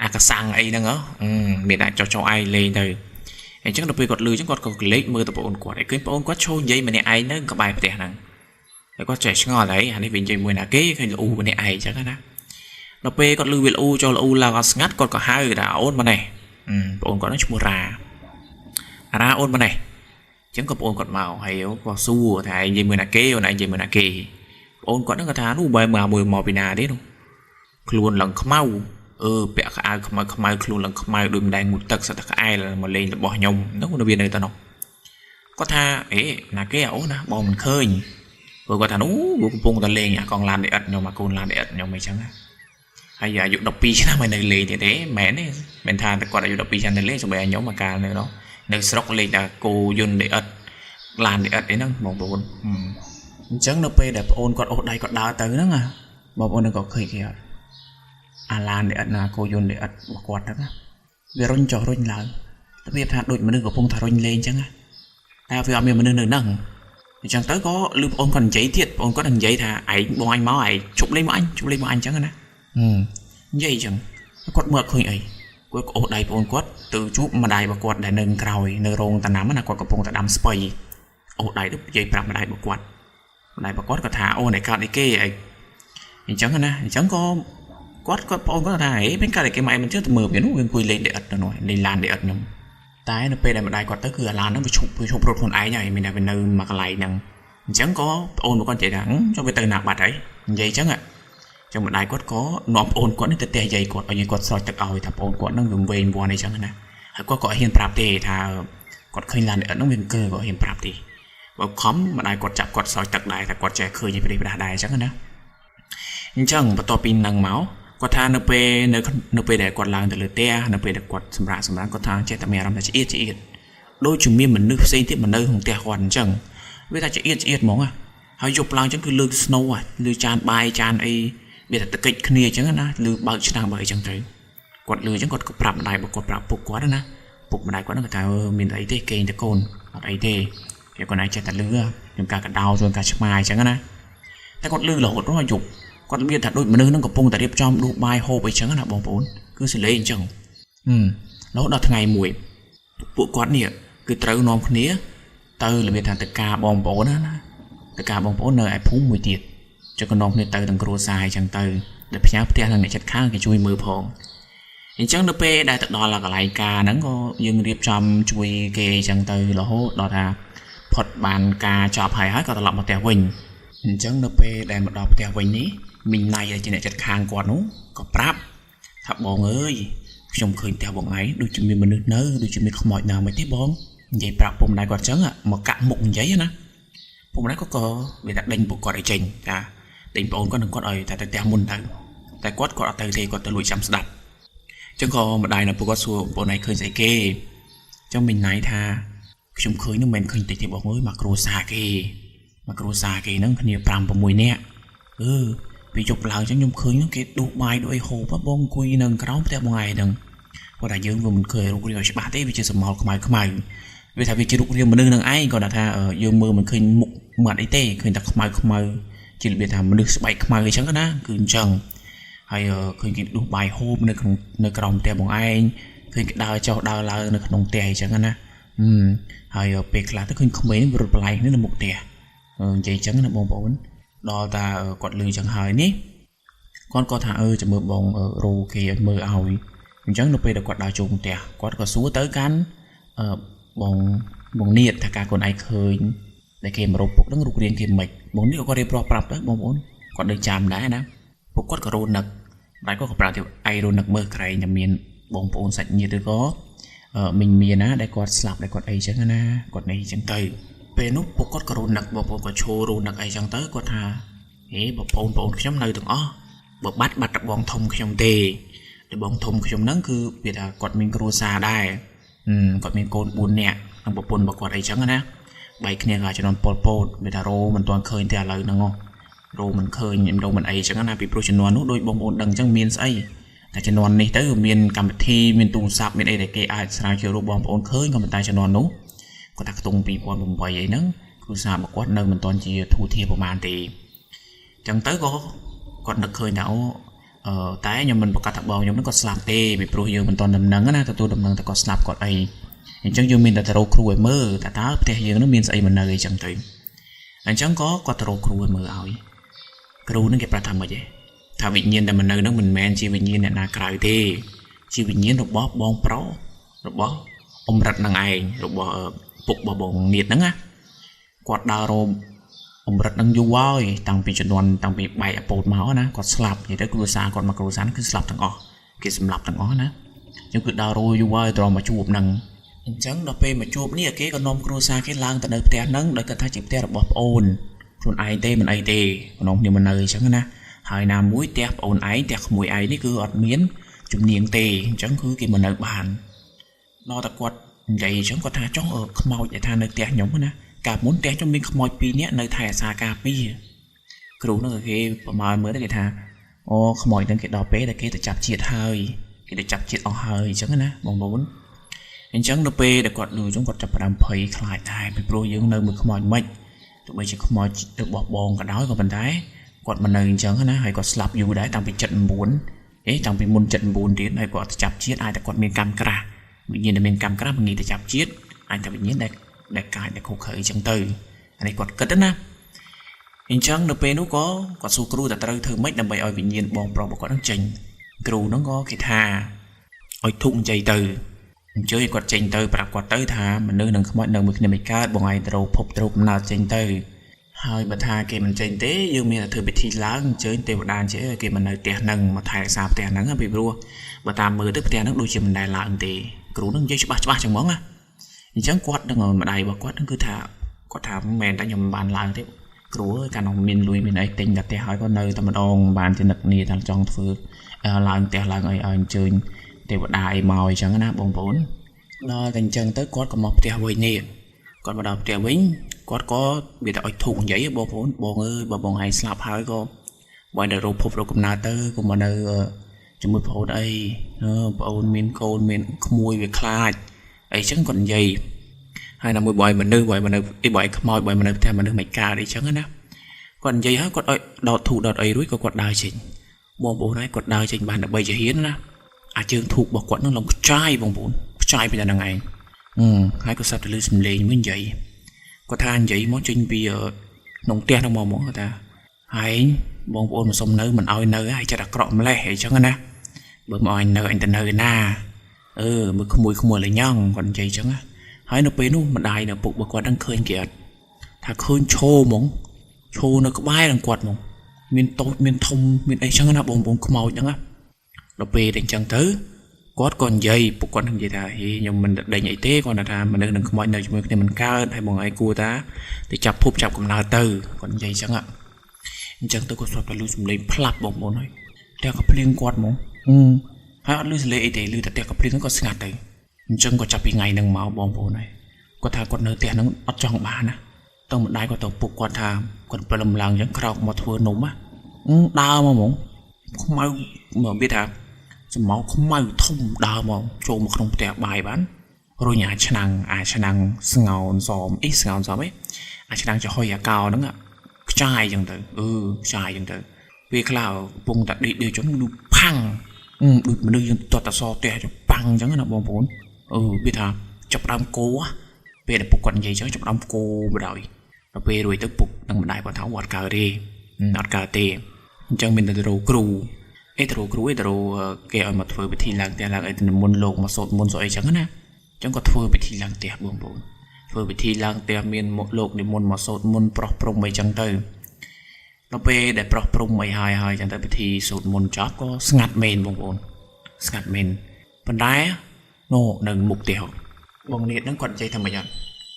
អាកសាំងអីហ្នឹងហ៎មានតែចុះចុះឯងលេងទៅអញ្ចឹងដល់ពេលគាត់លឺអញ្ចឹងគាត់ក៏ក្លែកមើលទៅប្អូនគាត់ហើយឃើញប្អូនគាត់ឈរនិយាយម្នាក់ឯងនៅក្បែរផ្ទះហ្នឹងហើយគាត់ចេះឆ្ងល់ហើយអានេះវានិយាយមួយណាគេឃើញលូម្នាក់ឯងអញ្ចឹងណាដល់ពេលគាត់លឺវាលូចូលលូឡើងអត់ស្ងាត់គាត់ក៏ហៅថាអូនមកនេះប្អូនគាត់ហ្នឹងឈ្មោះរ៉ារ៉ាអូនមកនេះអញ្ចឹងក៏ប្អូនគាត់មកហើយក៏សួរថាឯងនិយាយមួយណាគេអូនឯងនិយាយមួយណាគេប្អូនគាត់ហ្នឹងក៏ថានោះបែរមកមួយមកពីណាទេនោះខ្លួនឡើងខ្មៅអឺពាក់ខោអាវខ្មៅខ្មៅខ្លួនឡើងខ្មៅដូចម្ដងងូតទឹកសត្វតែក្អែលមកលេងរបស់ខ្ញុំនោះវានៅតែនោះគាត់ថាអេណាគេអូនណាបងមិនឃើញព្រោះគាត់ថានោះវាកំពុងតែលេងអាកង់ឡានដេអិតខ្ញុំអាកូនឡានដេអិតខ្ញុំអីចឹងណាហើយអាយុ12ឆ្នាំហើយនៅលេងទៀតទេមែនទេមិនថាតែគាត់អាយុ12ឆ្នាំនៅលេងសូម្បីខ្ញុំអាកាលនៅនោះនៅស្រុកលេងតែគោយន្តដេអិតឡានដេអិតអីហ្នឹងបងប្អូនអញ្ចឹងនៅពេលដែលប្អូនគាត់អូសដៃគាត់ដើរទៅហ្នឹងណាបងប្អូននឹងក៏ឃើញគេអត់អាឡានដេអិតណាគោយន្តដេអិតរបស់គាត់ហ្នឹងណាវារុញចុះរុញឡើងរបៀបថាដូចមនុស្សកំពុងតែរុញលេងអញ្ចឹងណាតែវាអត់មានមនុស្សនៅហ្នឹងអញ្ចឹងទៅក៏លឺប្អូនគាត់និយាយទៀតប្អូនគាត់និយាយថាឯងបងអញមកឯងជប់លេងមកអញជប់លេងមកអញអញ្ចឹងណានិយាយអញ្ចឹងគាត់មើលឃើញអីគាត់ក៏អូសដៃប្អូនគាត់ទៅជួបម្ដាយរបស់គាត់ដែលនៅក្រោយនៅរោងតាណាំណាគាត់កំពុងតែដាំស្ពៃអូសដៃទៅនិយាយប្រាប់ម្ដាយរបស់គាត់ម្ដាយរបស់គាត់ក៏ថាអូនឯកើតអីគេឯងអញ្ចឹងណាអញ្ចឹងក៏គាត់គាត់ប្អូនគាត់ថាហេមិនកើតអីគេមកឯងមិនជឿទៅមើលវានោះវាអង្គុយលេងដេអិតទៅនោះលេងឡានដេអិតខ្ញុំតែនៅពេលដែលម្ដាយគាត់ទៅគឺអាឡានហ្នឹងវាឈប់រត់ខ្លួនឯងហើយមានតែវានៅមួយកន្លែងហ្នឹងអញ្ចឹងក៏ប្អូនគាត់និយាយថាចុះវាទៅណាបាត់ហើយនិយាយអញ្ចឹងចឹងម្ដាយគាត់ក៏នាំប្អូនគាត់នេះទៅផ្ទះយាយគាត់ឲ្យយាយគាត់ស្រោចទឹកឲ្យថាប្អូនគាត់ហ្នឹងវាវែងវាន់អីចឹងណាហើយគាត់ក៏ហ៊ានប្រាប់ទេថាគាត់ឃើញឡានអិតហ្នឹងវាអង្គើក៏ហ៊ានប្រាប់ទេបើខំម្ដាយគាត់ចាប់គាត់ស្រោចទឹកដែរថាគាត់ចេះឃើញឯប្រទេសផ្ដាស់ដែរអញ្ចឹងណាអញ្ចឹងបន្ទាប់ពីហ្នឹងមកគាត់ថានៅពេលដែលគាត់ឡើងទៅលើផ្ទះនៅពេលដែលគាត់សម្រាកគាត់ថាចេះតែមានអារម្មណ៍ថាឆ្អៀតឆ្អៀតដូចជាមានមនុស្សផ្សេងទៀតមកនៅក្នុងផ្ទះគាត់អញ្ចឹងវាថាឆ្អៀតឆ្អៀតហ្មងហើយយប់ឡើងអញ្ចឹងគឺលើស្នូលើចានបាយចានអីវាតែតកិច្ចគ្នាអញ្ចឹងណាឬបើកឆ្នាំងបើអីចឹងទៅគាត់លឺអញ្ចឹងគាត់ក៏ប្រាប់ម្ដាយរបស់គាត់ប្រាប់ពុកគាត់ណាពុកម្ដាយគាត់ហ្នឹងគាត់ថាមានអីទេគេងតែកូនអត់អីទេគេគាត់ឯងចេះតែលឺខ្ញុំការកដោជួនការឆ្មាអញ្ចឹងណាតែគាត់លឺរហូតដល់យប់គាត់មានថាដូចមនុស្សហ្នឹងកំពុងតែរៀបចំដួសបាយហូបអីចឹងណាបងប្អូន គឺសលេងអញ្ចឹងរហូតដល់ថ្ងៃមួយពួកគាត់នេះគឺត្រូវនាំគ្នាទៅរបៀបថាទៅការបងប្អូនណាទៅការបងប្អូននៅឯភូមិមួយទៀតចុះក៏នាំគ្នាទៅទាំងគ្រួសារអញ្ចឹងទៅដែលផ្ញើផ្ទះនឹងអ្នកចិត្តខាងគេជួយមើលផងអញ្ចឹងនៅពេលដែលទៅដល់កន្លែងការហ្នឹងក៏យើងរៀបចំជួយគេអញ្ចឹងទៅរហូតដល់ថាផុតបានការចប់ហើយហើយក៏ត្រឡប់មកផ្ទះវិញអញ្ចឹងនៅពេលដែលមកដល់ផ្ទះវិញនេះមីងណៃដែលជាអ្នកចិត្តខាងគាត់នោះក៏ប្រាប់ថាបងអើយខ្ញុំឃើញផ្ទះបងឯងដូចជាមានមនុស្សនៅដូចជាមានខ្មោចណាមិនទេបងនិយាយប្រាប់ពុកម្ដាយគាត់អញ្ចឹងមកកាក់មុខនិយាយណាពុកម្ដាយគាត់ក៏វាថាដេញពួកគាត់ឲ្យចេញតាដេញប្អូនគាត់នឹងគាត់ឲ្យតែទៅផ្ទះមុនទៅតែគាត់អត់ទៅទេគាត់ទៅលួចចាំស្ដាប់អញ្ចឹងក៏ម្ដាយនៅពួកគាត់សួរបងឯងឃើញស្អីគេអញ្ចឹងមីងណៃថាខ្ញុំឃើញនោះមិនមែនឃើញតិចទេបងអើយមកគ្រួសារគេមកគ្រួសារគេហ្នឹងគ្នា5 6នាក់អឺពីជប់ឡើងអញ្ចឹងខ្ញុំឃើញគេដួសបាយដួសអីហូបបងអង្គុយនៅក្រោមផ្ទះបងឯងហ្នឹងគាត់ថាយើងវាមិនឃើញរូបរាងច្បាស់ទេវាជាសមោលខ្មៅខ្មៅវាថាវាជារូបរាងមនុស្សនឹងឯងគាត់ថាយើងមើលមិនឃើញមុខមាត់អីទេឃើញតែខ្មៅខ្មៅជារបៀបថាមនុស្សស្បែកខ្មៅអញ្ចឹងណាគឺអញ្ចឹងហើយឃើញគេដួសបាយហូបនៅក្នុងនៅក្រោមផ្ទះបងឯងឃើញគេដើរចុះដើរឡើងនៅក្នុងផ្ទះអញ្ចឹងណាហើយពេលខ្លះទៅឃើញក្មេងរត់បន្លែងនៅមុខផ្ទះនិយាយអញ្ចឹងណាបងប្អូនដល់តាគាត់លឺអញ្ចឹងហើយនេះគាត់ក៏ថាចាំមើលបងរោគេឲ្យមើលឲ្យអញ្ចឹងនៅពេលដែលគាត់ដើរចូលផ្ទះគាត់ក៏សួរទៅកាន់បងបងនៀតថាការខ្លួនឯងឃើញដែលគេមករកពុកហ្នឹងរូបរាងគេមិនបងនេះក៏គាត់រៀបរាប់ប្រាប់ទៅបងប្អូនគាត់ដូចចាំដែរណាពួកគាត់ក៏រោនឹកតែគាត់ក៏ប្រាប់ទៅឯងរោនឹកមើលក្រែងតែមានបងប្អូនសាច់ញាតិឬក៏មីងមានណាដែលគាត់ស្លាប់ដែលគាត់អីចឹងណាគាត់នេះចឹងទៅពេលនោះពួកគាត់ក៏រោនឹកបងប្អូនក៏ឈររោនឹកអីចឹងទៅគាត់ថាហេបងប្អូនខ្ញុំនៅទាំងអស់បើបាត់ដបងធំខ្ញុំទេដបងធំខ្ញុំហ្នឹងគឺវាថាគាត់មានគ្រួសារដែរគាត់មានកូន4នាក់និងប្រពន្ធរបស់គាត់អីចឹងណាបែកគ្នាក៏ជំនាន់ប៉ុលពតវាថារោមិនទាន់ឃើញទេឥឡូវហ្នឹងរោមិនឃើញរោមិនអីចឹងណាពីព្រោះជំនាន់នោះដូចបងប្អូនដឹងចឹងមានស្អីតែជំនាន់នេះទៅមានកម្មវិធីមានទូរស័ព្ទមានអីដែលគេអាចស្រាវជ្រាវរកបងប្អូនឃើញក៏ប៉ុន្តែជំនាន់នោះគាត់ថាខ្ទង់2008អីហ្នឹងគ្រួសាររបស់គាត់នៅមិនទាន់ជាធូរធារប្រហែលទេចឹងទៅក៏គាត់នឹកឃើញថាអូតែខ្ញុំមិនប្រកាសថាបងខ្ញុំហ្នឹងគាត់ស្លាប់ទេពីព្រោះយើងមិនទាន់ដំណឹងណាទទួលដំណឹងតែគាត់ស្លាប់គាត់អីអញ្ចឹងយើងមានតែទៅរកគ្រូឲ្យមើលថាតើផ្ទះយើងហ្នឹងមានស្អីមិននៅអីចឹងទៅអញ្ចឹងក៏គាត់ទៅរកគ្រូឲ្យមើលឲ្យគ្រូហ្នឹងគេប្រាប់ថាម៉េចទេថាវិញ្ញាណដែលមិននៅហ្នឹងមិនមែនជាវិញ្ញាណអ្នកណាក្រៅទេជាវិញ្ញាណរបស់បងប្រុសរបស់អមរិតនឹងឯងរបស់ពុករបស់បងនៀតហ្នឹងណាគាត់ដើររោមអមរិតនឹងយូរហើយតាំងពីជំនាន់តាំងពីបែកអាពតមកណាគាត់ស្លាប់និយាយទៅគ្រួសារគាត់មកគ្រួសារគឺស្លាប់ទាំងអស់គេសម្លាប់ទាំងអស់ណាអញ្ចឹងគឺដើររោយូរហើយត្រង់មកជួបហ្នឹងអញ្ចឹងដល់ពេលមកជួបនេះគេក៏នាំគ្រួសារគេឡើងទៅនៅផ្ទះហ្នឹងដោយគិតថាជាផ្ទះរបស់ប្អូនខ្លួនឯងទេមិនអីទេនាំគ្នាមកនៅអញ្ចឹងណាហើយណាមួយផ្ទះប្អូនឯងផ្ទះក្មួយឯងនេះគឺអត់មានជំនាញទេអញ្ចឹងគឺគេមកនៅបានដល់តែគាត់និយាយអញ្ចឹងគាត់ថាចង់ខ្មោចដែលថានៅផ្ទះខ្ញុំណាកាលមុនផ្ទះខ្ញុំមានខ្មោច2នាក់នៅថែអាសាការពារគ្រូហ្នឹងក៏គេប្រមាណមើលទៅគេថាអូខ្មោចហ្នឹងគេដល់ពេលដែលគេទៅចាប់ជាតិហើយគេទៅចាប់ជាតិអស់ហើយអញ្ចឹងណាបងប្អូនអញ្ចឹងនៅពេលដែលគាត់លឺអញ្ចឹងគាត់ចាប់ផ្ដើមភ័យខ្លាចដែរពីព្រោះយើងនៅមួយខ្មោចមិនទោះបីជាខ្មោចរបស់បងក៏ដោយក៏ប៉ុន្តែគាត់មកនៅអញ្ចឹងណាហើយគាត់ស្លាប់យូរដែរតាំងពី79តាំងពីមុន79ទៀតហើយគាត់ទៅចាប់ជាតិអាចតែគាត់មានកម្មក្រាស់វិញ្ញាណដែលមានកម្មក្រាស់មិនងាយទៅចាប់ជាតិអាចតែវិញ្ញាណដែលកាចដែលខុសខើអញ្ចឹងទៅអានេះគាត់គិតណាអញ្ចឹងនៅពេលនោះក៏គាត់សួរគ្រូថាត្រូវធ្វើម៉េចដើម្បីឲ្យវិញ្ញាណបងប្រុសរបស់គាត់នឹងចេញគ្រូហ្នឹងក៏គេថាឲ្យធុកអញ្ជ័យទៅអញ្ជើញឲ្យគាត់ចេញទៅប្រាប់គាត់ទៅថាមនុស្សនឹងខ្មោចនៅមួយគ្នាមិនកើតបងឯងត្រូវភពត្រូវកំណើតចេញទៅហើយបើថាគេមិនចេញទេយើងមានតែធ្វើពិធីឡើងអញ្ជើញទេវតាអញ្ជើញឲ្យគេមកនៅផ្ទះហ្នឹងមកថែរក្សាផ្ទះហ្នឹងពីព្រោះបើតាមមើលទៅផ្ទះហ្នឹងដូចជាមិនដែលឡើងទេគ្រូហ្នឹងនិយាយច្បាស់ច្បាស់ចឹងហ្មងណាអញ្ចឹងគាត់នឹងម្ដាយរបស់គាត់ហ្នឹងគឺថាគាត់ថាមិនមែនតែខ្ញុំមិនបានឡើងទេគ្រូអើយកាលនោះមានលុយមានអីទិញតែផ្ទះហើយក៏នៅតែម្ដងបានជានឹកនាថាចង់ធ្វើឡើងផ្ទះឡើងអីឲ្យអញ្ជើញទេវតាអីមកអញ្ចឹងណាបងប្អូនដល់តែអញ្ចឹងទៅគាត់ក៏មកផ្ទះវិញនេះគាត់មកដល់ផ្ទះវិញគាត់ក៏វាតែឲ្យធូកនិយាយបងប្អូនបងអើយបើបងឯងស្លាប់ហើយក៏បើនៅរកភពរកកំណើតទៅកុំមកនៅជាមួយប្អូនអីប្អូនមានកូនមានក្មួយវាខ្លាចអីចឹងគាត់និយាយហើយណាមួយបើឲ្យមនុស្សបើឲ្យមនុស្សអីបើឲ្យខ្មោចបើឲ្យមនុស្សផ្ទះមនុស្សមិនកើតអីចឹងណាគាត់និយាយហើយគាត់ឲ្យដោតធូដោតអីរួចក៏គាត់ដើរចេញបងប្អូនហើយគាត់ដើរចេញបានដើម្បីជាហ៊ានណា អាជើងធូបរបស់គាត់នឹងឡើងខ្ចាយបងប្អូនខ្ចាយពីតែនឹងឯងហើយក៏ស្រាប់តែឮសំឡេងមួយនិយាយគាត់ថានិយាយមកចេញពីក្នុងផ្ទះហ្នឹងមកហ្មងគាត់ថាហើយបងប្អូនមកសុំនៅមិនឲ្យនៅហើយចិត្តអាក្រក់ម្លេះអីចឹងណាបើមកឲ្យនៅអញទៅនៅណាអឺមើលក្មួយក្មួយលញ៉ងគាត់និយាយចឹងណាហើយនៅពេលនោះម្ដាយនៅពុករបស់គាត់នឹងឃើញគេអត់ថាឃើញឈោហ្មងឈោនៅក្បែរនឹងគាត់ហ្មងមានតូចមានធំមានអីចឹងណាបងប្អូនខ្មោចហ្នឹងណាដល់ពេលតែអញ្ចឹងទៅគាត់ក៏និយាយពុកគាត់នឹងនិយាយថាហេខ្ញុំមិនដេញអីទេគាត់ថាមនុស្សនឹងខ្មោចនៅជាមួយគ្នាមិនកើតហើយបងឯងគួរតាទៅចាប់ភពចាប់កំណើតទៅគាត់និយាយអញ្ចឹងអញ្ចឹងទៅគាត់ស្រាប់តែលឺសំឡេងផ្លាប់បងប្អូនហើយតែក៏ភ្លៀងគាត់ហ្មងហើយអត់លឺសំឡេងអីទេលឺតែផ្ទះក៏ភ្លៀងគាត់ស្ងាត់ទៅអញ្ចឹងក៏ចាប់ពីថ្ងៃហ្នឹងមកបងប្អូនហើយគាត់ថាគាត់នៅផ្ទះហ្នឹងអត់ចង់បានណាទៅម្ដាយគាត់ទៅពុកគាត់ថាគាត់ព្រលឹមឡើងអញ្ចឹងក្រោកមកធ្វើនំណាដើរមកហ្មងខ្មៅមកវាថាសម្ោខ្មៅធំដើរមកចូលមកក្នុងផ្ទះបាយបានរុញអាឆ្នាំងអាឆ្នាំងស្ងោនសមអីស្ងោនសមអីអាឆ្នាំងចំហុយអាកោហ្នឹងខ្ចាយអញ្ចឹងទៅអឺខ្ចាយអញ្ចឹងទៅវាខ្លះកំពុងតែដេកដេកចឹងលូផាំងដូចមនុស្សយើងទាត់តសផ្ទះចប៉ាំងអញ្ចឹងណាបងប្អូនអឺវាថាចាប់ដើមគោពេលដែលពុកគាត់និយាយចឹងចាប់ដើមគោបដ ாய் ដល់ពេលរួចទៅពុកនឹងម្ដាយគាត់ថាអត់កើតទេអត់កើតទេអញ្ចឹងមានតែទៅរកគ្រូអេទៅរកគ្រូអេទៅរកគេឲ្យមកធ្វើពិធីឡើងផ្ទះឡើងអីទៅមុនលោកមកសូត្រមុនសូត្រអីចឹងណាអញ្ចឹងគាត់ធ្វើពិធីឡើងផ្ទះបងប្អូនធ្វើពិធីឡើងផ្ទះមានលោកនិមន្តមកសូត្រមុនប្រោះព្រំអីចឹងទៅដល់ពេលដែលប្រោះព្រំអីហើយហើយចឹងទៅពិធីសូត្រមន្តចប់ក៏ស្ងាត់មែនបងប្អូនស្ងាត់មែនប៉ុន្តែនោះនៅមុខផ្ទះបងនាថហ្នឹងគាត់និយាយថាម៉េចអត់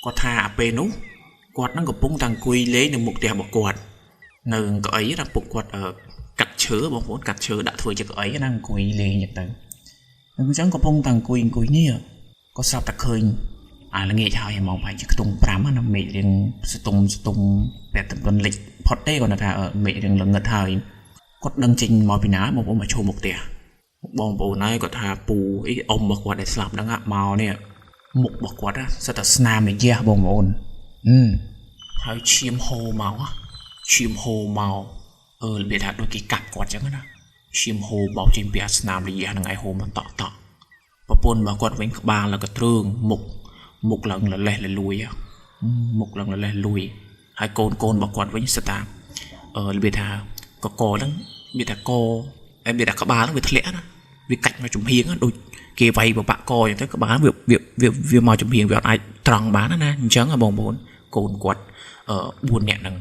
គាត់ថាអាពេលនោះគាត់ហ្នឹងកំពុងតែអង្គុយលេងនៅមុខផ្ទះរបស់គាត់នៅកៅអីណាពុកគាត់កាត់ឈើបងប្អូនកាត់ឈើដាក់ធ្វើជាកៅអីណាអង្គុយលេងចឹងទៅអញ្ចឹងកំពុងតែអង្គុយនេះក៏ស្រាប់តែឃើញអាល្ងាចហើយម៉ោងប្រហែលជាខ្ទង់5ណាមេឃរៀងស្ទុំស្ទុំតែតំបន់លិចផុតទេគាត់ថាមេឃរៀងល្ងឹតហើយគាត់ដឹងចេញមកពីណាបងប្អូនមកឈោមុខផ្ទះបងប្អូនហើយគាត់ថាពូអីអ៊ំរបស់គាត់ដែលស្លាប់ហ្នឹងមកនេះមុខរបស់គាត់សិតតែស្នាមរយះបងប្អូនហើយឈាមហូរមកឈាមហូរមកអឺរបៀបថាដូចគេកាប់គាត់ចឹងណាឈាមហូរបោកចេញពីអាស្នាមរយះហ្នឹងឯងហូរមកតក់តក់ប្រពន្ធរបស់គាត់វិញក្បាលឡើងក៏ទ្រើងមុខមុខឡើងលលេះលលួយមុខឡើងលលេះលួយហើយកូនកូនរបស់គាត់វិញសិតតាអឺរបៀបថាកកហ្នឹងវាថាកហើយវាថាក្បាលហ្នឹងវាធ្លាក់ណាវាកាច់មកចំហៀងដូចគេវាយបបាក់កអញ្ចឹងទៅក្បាលវាវាវាមកចំហៀងវាអត់អាចត្រង់បានណាអញ្ចឹងបងប្អូនកូនគាត់4នាក់ហ្នឹង